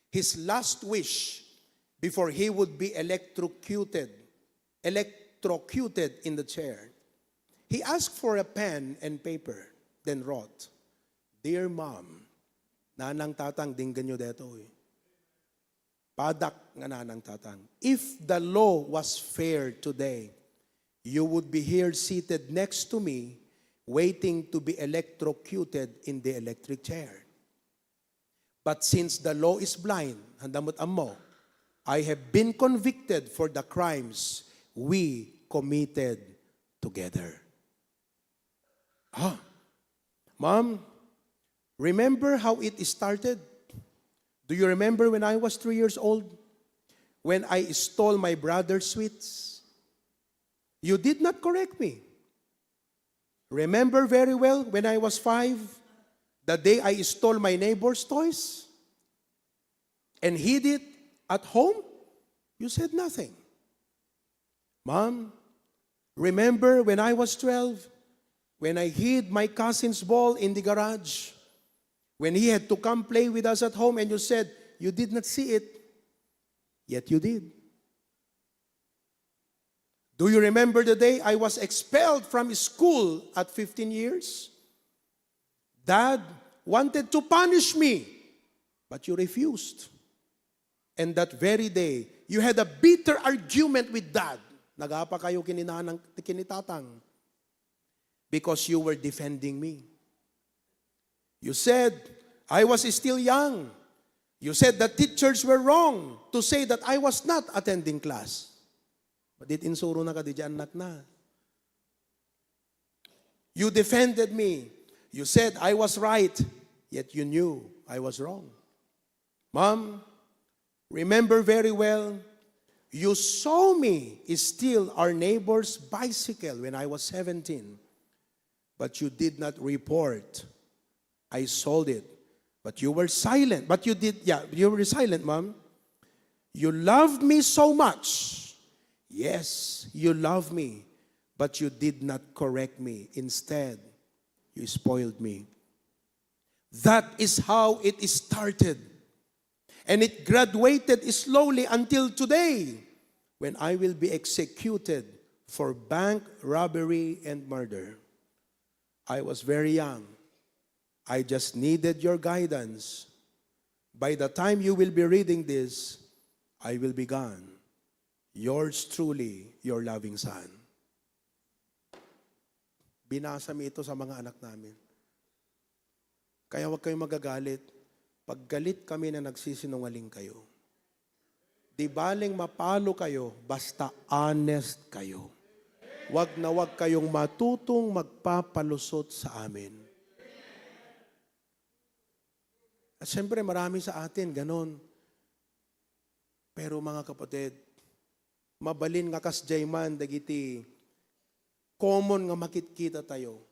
his last wish before he would be electrocuted, electrocuted in the chair. He asked for a pen and paper, then wrote, "Dear Mom," nanang, tatang, dinggenyo detoy. Padak nga nanang, tatang, if the law was fair today, you would be here seated next to me, waiting to be electrocuted in the electric chair. But since the law is blind, handa met ammo, I have been convicted for the crimes we committed together. Ah, Mom, remember how it started? Do you remember when I was three years old? When I stole my brother's sweets? You did not correct me. Remember very well when I was five? The day I stole my neighbor's toys and hid it at home, you said nothing. Mom, remember when I was twelve, when I hid my cousin's ball in the garage, when he had to come play with us at home, and you said you did not see it, yet you did. Do you remember the day I was expelled from school at fifteen years? Dad wanted to punish me, but you refused. And that very day, you had a bitter argument with Dad. Nagapa kayo ken ni nanang, ken ni tatang, because you were defending me. You said I was still young. You said the teachers were wrong to say that I was not attending class. But it insuro na kadi di annakna. You defended me. You said I was right, yet you knew I was wrong. Mom, remember very well, you saw me steal our neighbor's bicycle when I was seventeen, but you did not report. I sold it. But you were silent. But you did, yeah, you were silent, Mom. You loved me so much. Yes, you loved me, but you did not correct me. Instead, you spoiled me. That is how it started. And it graduated slowly until today, when I will be executed for bank robbery and murder. I was very young. I just needed your guidance. By the time you will be reading this, I will be gone. Yours truly, your loving son. Binasa mi ito sa mga anak namin. Kaya huwag kayong magagalit. Paggalit kami na nagsisinungaling kayo. Di baling mapalo kayo, basta honest kayo. Huwag na huwag kayong matutong magpapalusot sa amin. At siyempre, marami sa atin, ganon. Pero mga kapatid, mabalin nga kasdiay man dagiti common nga makitkita tayo.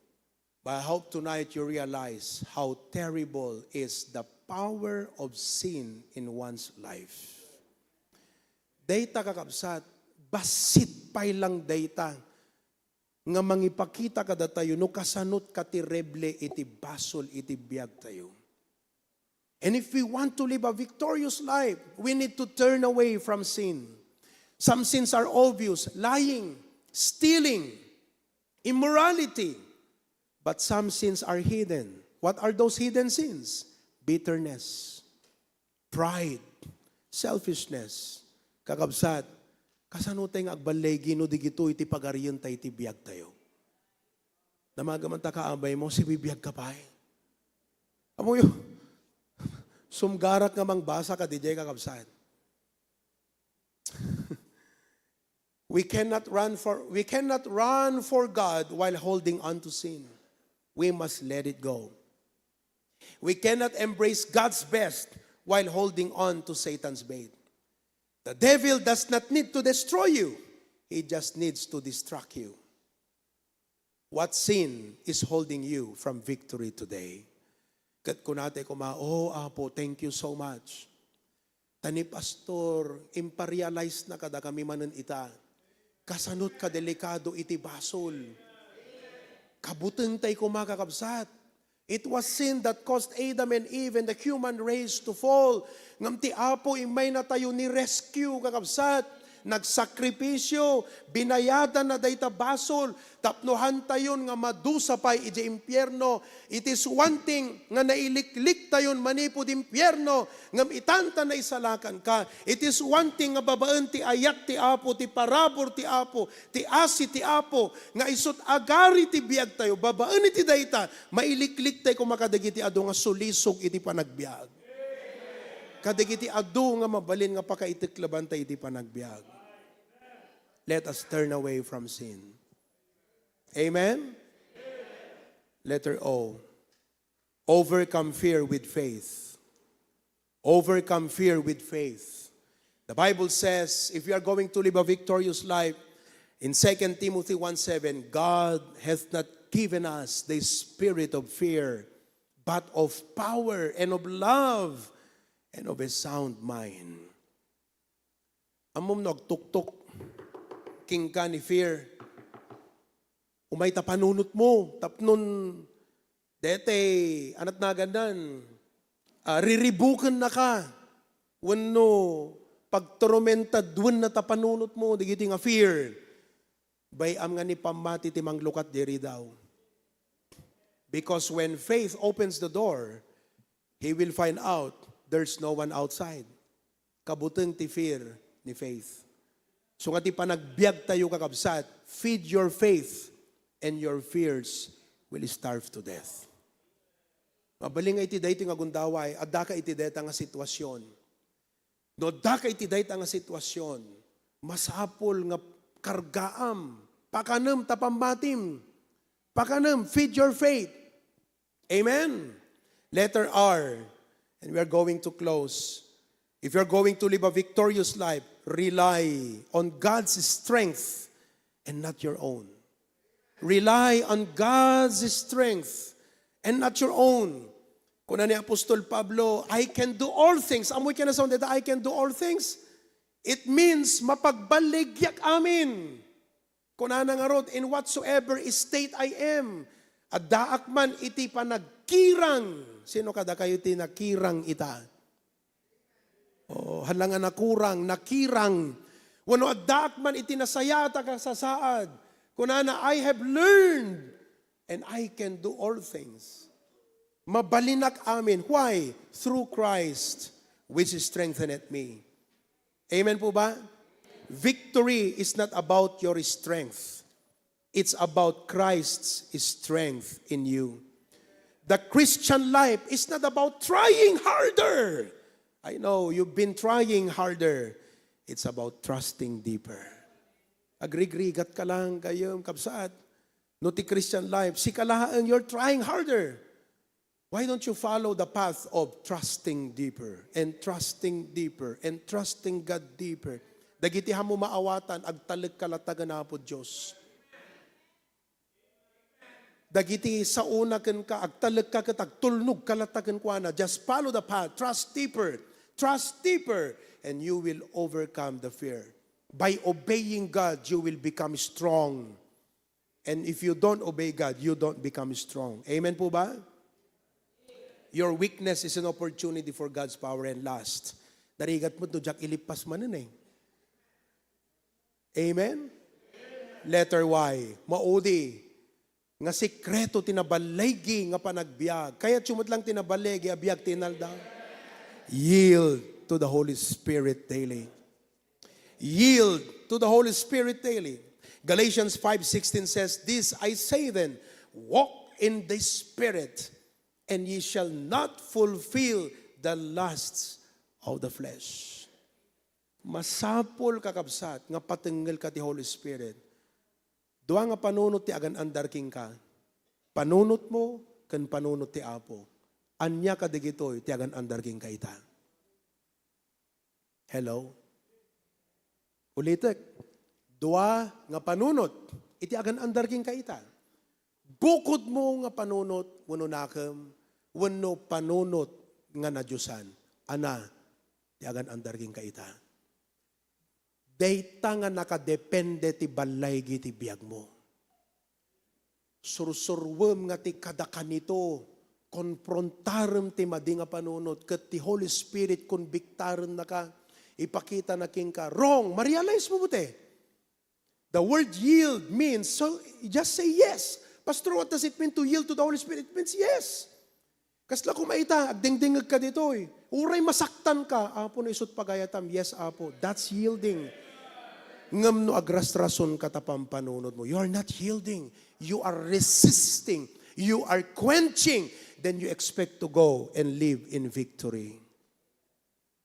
But I hope tonight you realize how terrible is the power of sin in one's life. Dayta, kakabsat, bassit pay lang dayta nga mangipakita kadatayo no kasano ti katereble iti basol iti biag tayo. And if we want to live a victorious life, we need to turn away from sin. Some sins are obvious: lying, stealing, immorality. But some sins are hidden. What are those hidden sins? Bitterness, pride, selfishness. Kakabsat, kasano tay nga agballigi no digitoy ti pagarienta iti biag tayo? Damaga man ta kaabay mo, sibibiag ka pay. Amoyo, sumgarak nga mangbasa ka, didiay, kakabsat. We cannot run for, we cannot run for God while holding on to sin. We must let it go. We cannot embrace God's best while holding on to Satan's bait. The devil does not need to destroy you. He just needs to distract you. What sin is holding you from victory today? Ket kunatay koma, "Oh, Apo, thank you so much. Ta ni Pastor, imparealize na kadakami manen ita. Kasanot kadelikado iti basol." Kabutengtay koma, kakabsat. It was sin that caused Adam and Eve and the human race to fall. Ngem ti Apo, immaynatayo ni-rescue, kakabsat. Nagsakripisyo, binayadanna dayta basol tapno hantayon nga madusa pay idiay impierno. It is one thing nga nailikliktayon manipud impierno, ngem itanta naisalakanka. It is one thing nga babaen ti ayat ti Apo, ti parabur ti Apo, ti asi ti Apo, nga isut agari ti biagtayo. Babaen iti dayta, mailikliktay koma kadagiti adu nga sulisog iti panagbiag. Kadagiti adu nga mabalin nga pakaiteklebanta iti panagbiag. Let us turn away from sin. Amen? Letter O. Overcome fear with faith. Overcome fear with faith. The Bible says, if we are going to live a victorious life, in Second Timothy one seven, "God hath not given us the spirit of fear, but of power and of love and of a sound mind. Ammom no agtuktok kenka ni fear, umay ta panunotmo, tapnon daytoy, anat nagandan, ah, riribukennaka, wenno pagtormentaduenna ta panunotmo, dagiti nga fear. Bay-am nga ni pammati ti manglukat diri daw. Because when faith opens the door, he will find out there's no one outside. Kabuteng ti fear ni faith. So nga ti panagbiag tayo, kakabsat, feed your faith and your fears will starve to death. Mabalin nga iti daytoy nga gundaway, addaka iti dayta nga sitwasyon. No addaka iti dayta nga sitwasyon, masapul nga kargaam, pakanem ta pammatim. Pakanem, feed your faith. Amen? Letter R, and we are going to close. If you're going to live a victorious life, rely on God's strength and not your own. Rely on God's strength and not your own. Kuna ni Apostol Pablo, "I can do all things." Ammoy kanasaon dayta, "I can do all things"? It means, mapagballigyak amin. Kunana ngarud, "In whatsoever state I am," addaak man iti panagkirang. Sino kadakayo ti nakirang ita? Oh, hala nga nakurang, nakirang. Wenno addaak man iti nasayaat a kasasaad. Kunana, "I have learned and I can do all things." Mabalinak amin. Why? Through Christ, which strengtheneth me. Amen po ba? Victory is not about your strength. It's about Christ's strength in you. The Christian life is not about trying harder. I know you've been trying harder. It's about trusting deeper. Agrigrigat ka lang, gayam, kabsat. No ti Christian life, sika laeng, you're trying harder. Why don't you follow the path of trusting deeper and trusting deeper and trusting God deeper? Dagiti ammo maawatan, agtalekka latta ken Apo Dios. Dagiti saona kenka, agtalekka ket agtulnogka latta kenkuana. Just follow the path. Trust deeper. Trust deeper. And you will overcome the fear. By obeying God, you will become strong. And if you don't obey God, you don't become strong. Amen po ba? Your weakness is an opportunity for God's power. And last, narigat mo to, diak ilipas manen eh. Amen? Letter Y, maudi nga sekreto ti naballigi nga panagbiag. Kayatyo met lang ti naballigi a biag ti inaldaw. Yield to the Holy Spirit daily. Yield to the Holy Spirit daily. Galatians five sixteen says, "This I say then, walk in the Spirit, and ye shall not fulfill the lusts of the flesh." Masapul, kakabsat, nga patengngelka ti Holy Spirit. Dua nga panunot ti agan-andar kenka. Panunotmo ken panunot ti Apo. Ania kadagitoy ti agan-andar kenka ita? Hello? Ulitek, dua nga panunot iti agan-andar kenka ita. Bukodmo nga panunot wenno nakem, wenno panunot nga nadiosan. Ania ti agan-andar kenka ita? Dayta nga nakadepende ti balligi ti biagmo. Sursuruem nga ti kadakanito, konfrontarem ti madi nga panunot, ket ti Holy Spirit konbiktarennaka, ipakitana kenka, wrong, ma-realize mo met. The word yield means, so, just say yes. "Pastor, what does it mean to yield to the Holy Spirit?" It means yes. Kasla koma ita, agdengdengngegka ditoy. Uray masaktanka, "Apo, no isut' pagayatam," "Yes, Apo." That's yielding. Ngem no agrasrasonka ta pampanunotmo, you are not yielding. You are resisting. You are quenching. Then you expect to go and live in victory.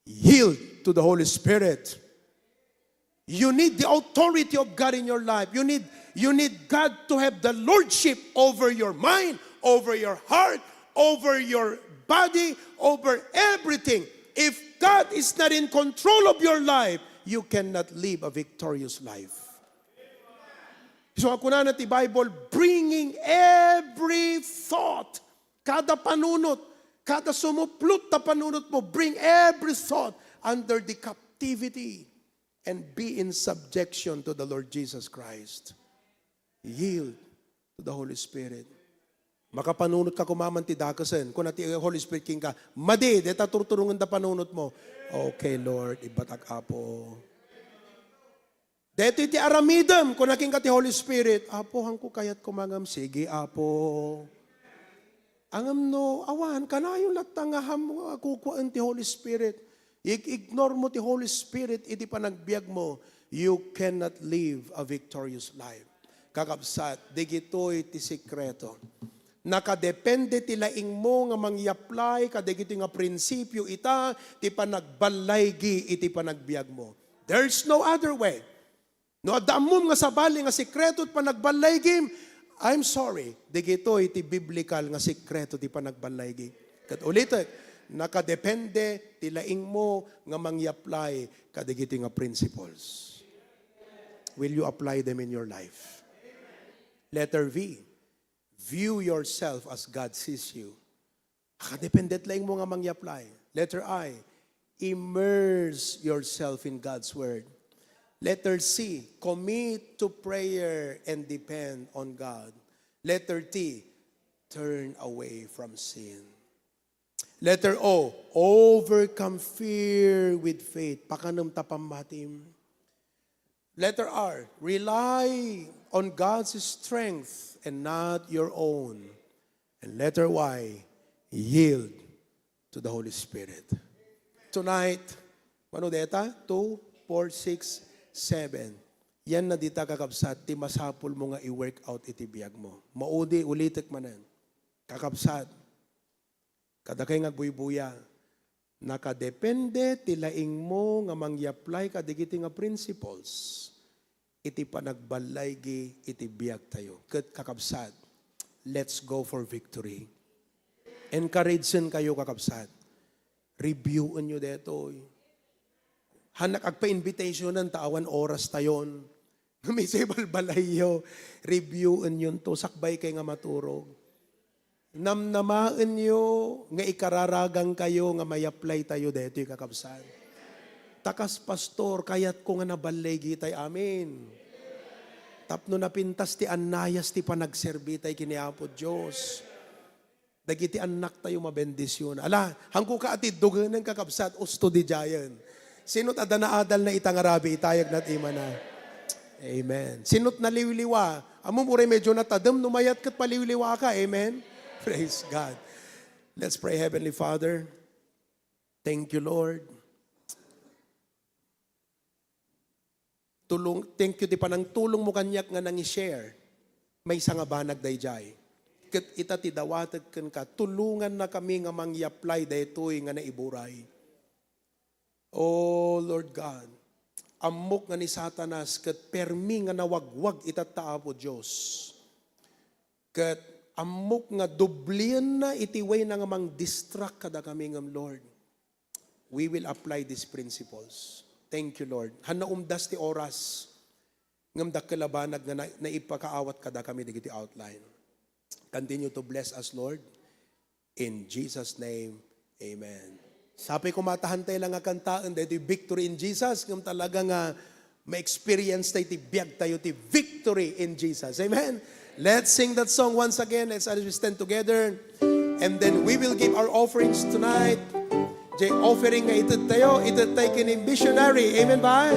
Yield to the Holy Spirit. You need the authority of God in your life. You need, you need God to have the lordship over your mind, over your heart, over your body, over everything. If God is not in control of your life, you cannot live a victorious life. So, kunana ti Bible, "Bringing every thought Kada panunot, kada sumuplot ta panunot mo, bring every thought under the captivity and be in subjection to the Lord Jesus Christ. Yield to the Holy Spirit. Makapanunot ka koma man ti dakesen. Kuna ti Holy Spirit kenka, "Madi, deta turturongenda panunot mo." "Okay, Lord, ibatak, Apo." "Detoy ti aramidem," kuna kenka ti Holy Spirit. "Apo, hanko kayat koma ngem." "Sige, Apo." Ngem no, awan, kanayon latta nga ham-, kukuaen ti Holy Spirit. Ig-ignore mo ti Holy Spirit iti panagbiag mo, you cannot live a victorious life. Kakabsat, digitoy ti sekreto. Nakadepende ti laingmo nga mangi-apply kadagitoy nga prinsipio ita ti panagballaygi iti panagbiagmo. There's no other way. No adda ammom nga sabali nga sekreto ti panagballaygi, I'm sorry, digitoy ti biblical nga sekreto ti panagballaygi. Ket ulitek, nakadepende ti laingmo nga mangi-apply kadagitoy nga principles. Will you apply them in your life? Letter V, view yourself as God sees you. Nakadepende ti laingmo nga mangi-apply. Letter I, immerse yourself in God's Word. Letter C, commit to prayer and depend on God. Letter T, turn away from sin. Letter O, overcome fear with faith. Pakanem ta pammatim. Letter R, rely on God's strength and not your own. And letter Y, yield to the Holy Spirit. Tonight, mano deta? Two, four, six, seven. Yan na dita, kakabsat, ti masapul mo nga i-work out iti biag mo. Maudi, ulitek manen. Kakabsat, kadakay nga agbuybuya, nakadepende ti laingmo nga mangi-apply kadagiti nga principles iti panagballaygi iti biagtayo. Ket kakabsat, let's go for victory. Encourage-en kayo, kakabsat. Review-enyo detoy. Hannak agpa-invitationan ta awan oras tayon. Ngem isu balbalayyo, review-enyonto, sakbay kay nga maturog. Namnamaenyo nga ikararagankayo nga may-apply tayo detoy, kakabsat. Ta kas pastor, kayatko nga naballaygi tay amin. Tapno napintas ti annayas ti panagserbi tay ken ni Apo Dios. Dagiti annaktayo mabendision. Ala, hanko ka ati dugenen, kakabsat, usto didiayen. Sino't adda naadalna ita nga rabii, itayagna ti imana. Amen. Sino't naliwliwa? Ammom, uray medyo natadem, no mayat ket paliwliwa ka. Amen? Praise God. Let's pray. Heavenly Father, thank you, Lord. Tulong, thank you ti panangtulongmo kaniak nga nangi-share. Maysa nga banag daydiay. Ket ita ti dawatek kenka, tulongannakami nga mangi-apply daytoy nga naiburay. Oh Lord God, ammok nga ni Satanas ket permi nga nawagwag itatta, Apo Dios. Ket ammok nga doblienna iti wayna nga mang-distract kadakami ngem, Lord, we will apply these principles. Thank you, Lord. Hanna umdas ti oras, ngem dakkel a banag nga na-, naipakaawat kadakami dagiti outline. Continue to bless us, Lord. In Jesus' name, amen. Sapay koma ta hantay la nga kantaen daytoy Victory in Jesus, ngem talaga nga ma-experience tayo ti biag tayo ti victory in Jesus. Amen. Let's sing that song once again. Let's, as we stand together. And then we will give our offerings tonight. Jay offering nga ited tayo, ited tayo kini missionary. Amen ba?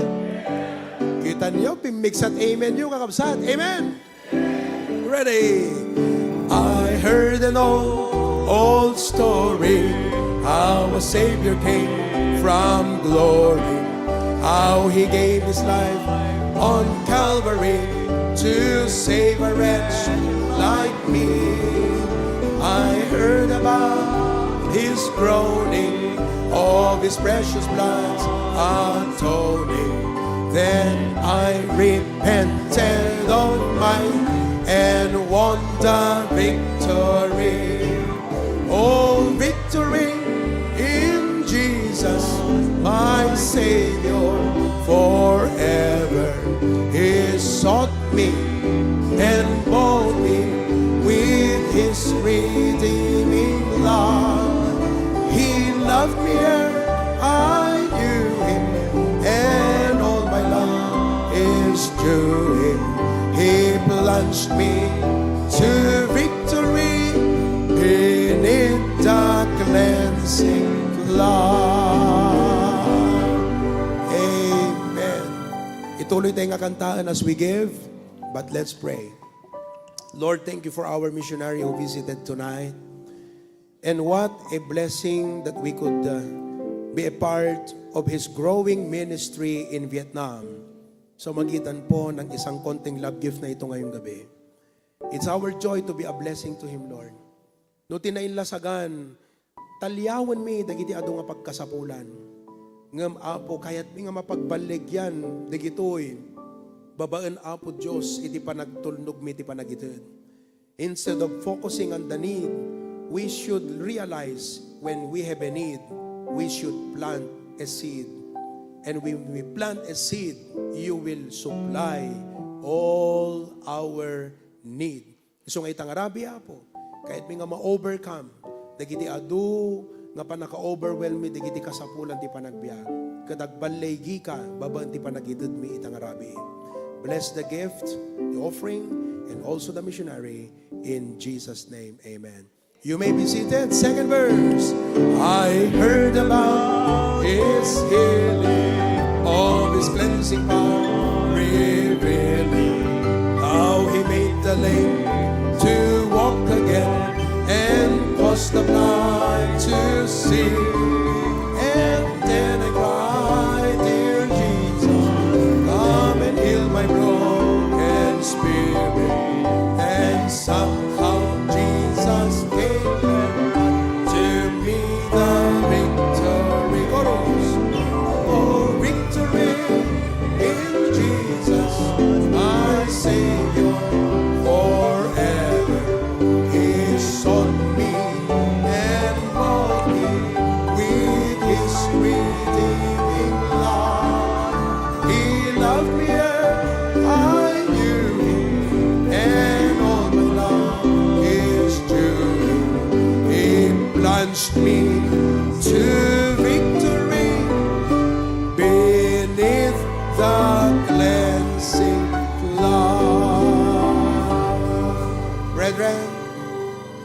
Kita niyo, pimmigsat amen niyo, kakabsat. Amen. Ready? I heard an old, old story how a Savior came from glory, how he gave his life on Calvary to save a wretch like me. I heard about his groaning, of his precious blood's atoning. Then I repented of mine and won the victory. Oh, victory in Jesus, my Savior, forever. He sought me and bought me with his redeeming Here I knew him, and all my love is due him. He plunged me to victory beneath the cleansing flood. Amen. Ituloy tayo nga kantaen as we give, but let's pray. Lord, thank you for our missionary who visited tonight. And what a blessing that we could, uh, be a part of his growing ministry in Vietnam. So, magitan po ng isang konting love gift na ito ngayong gabi. It's our joy to be a blessing to him, Lord. No ti nainlasagan, taliawen mi dagiti adu nga pagkasapulan. Ngem, Apo, kayat mi nga mapagballigyan dagitoy babaen, Apo Dios, iti panagtulnog mi ti panagited. Instead of focusing on the need, we should realize when we have a need, we should plant a seed. And when we plant a seed, you will supply all our need. Isu nga ita nga rabii, Apo, kayat mi nga ma-overcome dagiti adu nga pannaka-overwhelm mi dagiti kasapulan ti panagbiag. Ket agballigika babaen ti panagited mi ita nga rabii. Bless the gift, the offering, and also the missionary. In Jesus' name, amen. You may be seated. Second verse. I heard about his healing, of his cleansing power revealing, how he made the lame to walk again and caused the blind to see. And then I cried, "Dear Jesus, come and heal my broken spirit." And somehow Jesus came to me the victory. Chorus. Oh, victory in Jesus, my Savior forever. He sought me and bought me with his redeeming love. He loved me ere I knew him, and all my love is due him. He plunged me to victory beneath the cleansing flood. Brethren,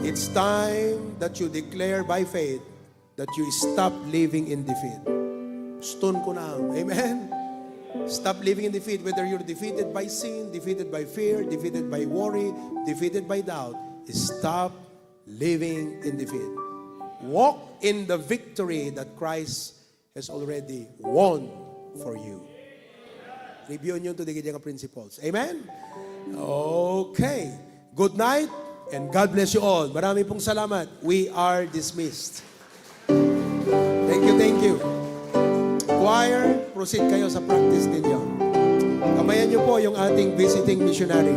it's time that you declare by faith that you stop living in defeat. Stone ko na. Amen? Stop living in defeat. Whether you're defeated by sin, defeated by fear, defeated by worry, defeated by doubt, stop living in defeat. Walk in the victory that Christ has already won for you. Review nyo to the nga principles. Amen? Okay. Good night and God bless you all. Marami pong salamat. We are dismissed. Thank you, thank you. Choir, proceed kayo sa practice ninyo. Kamayan niyo po yung ating visiting missionary.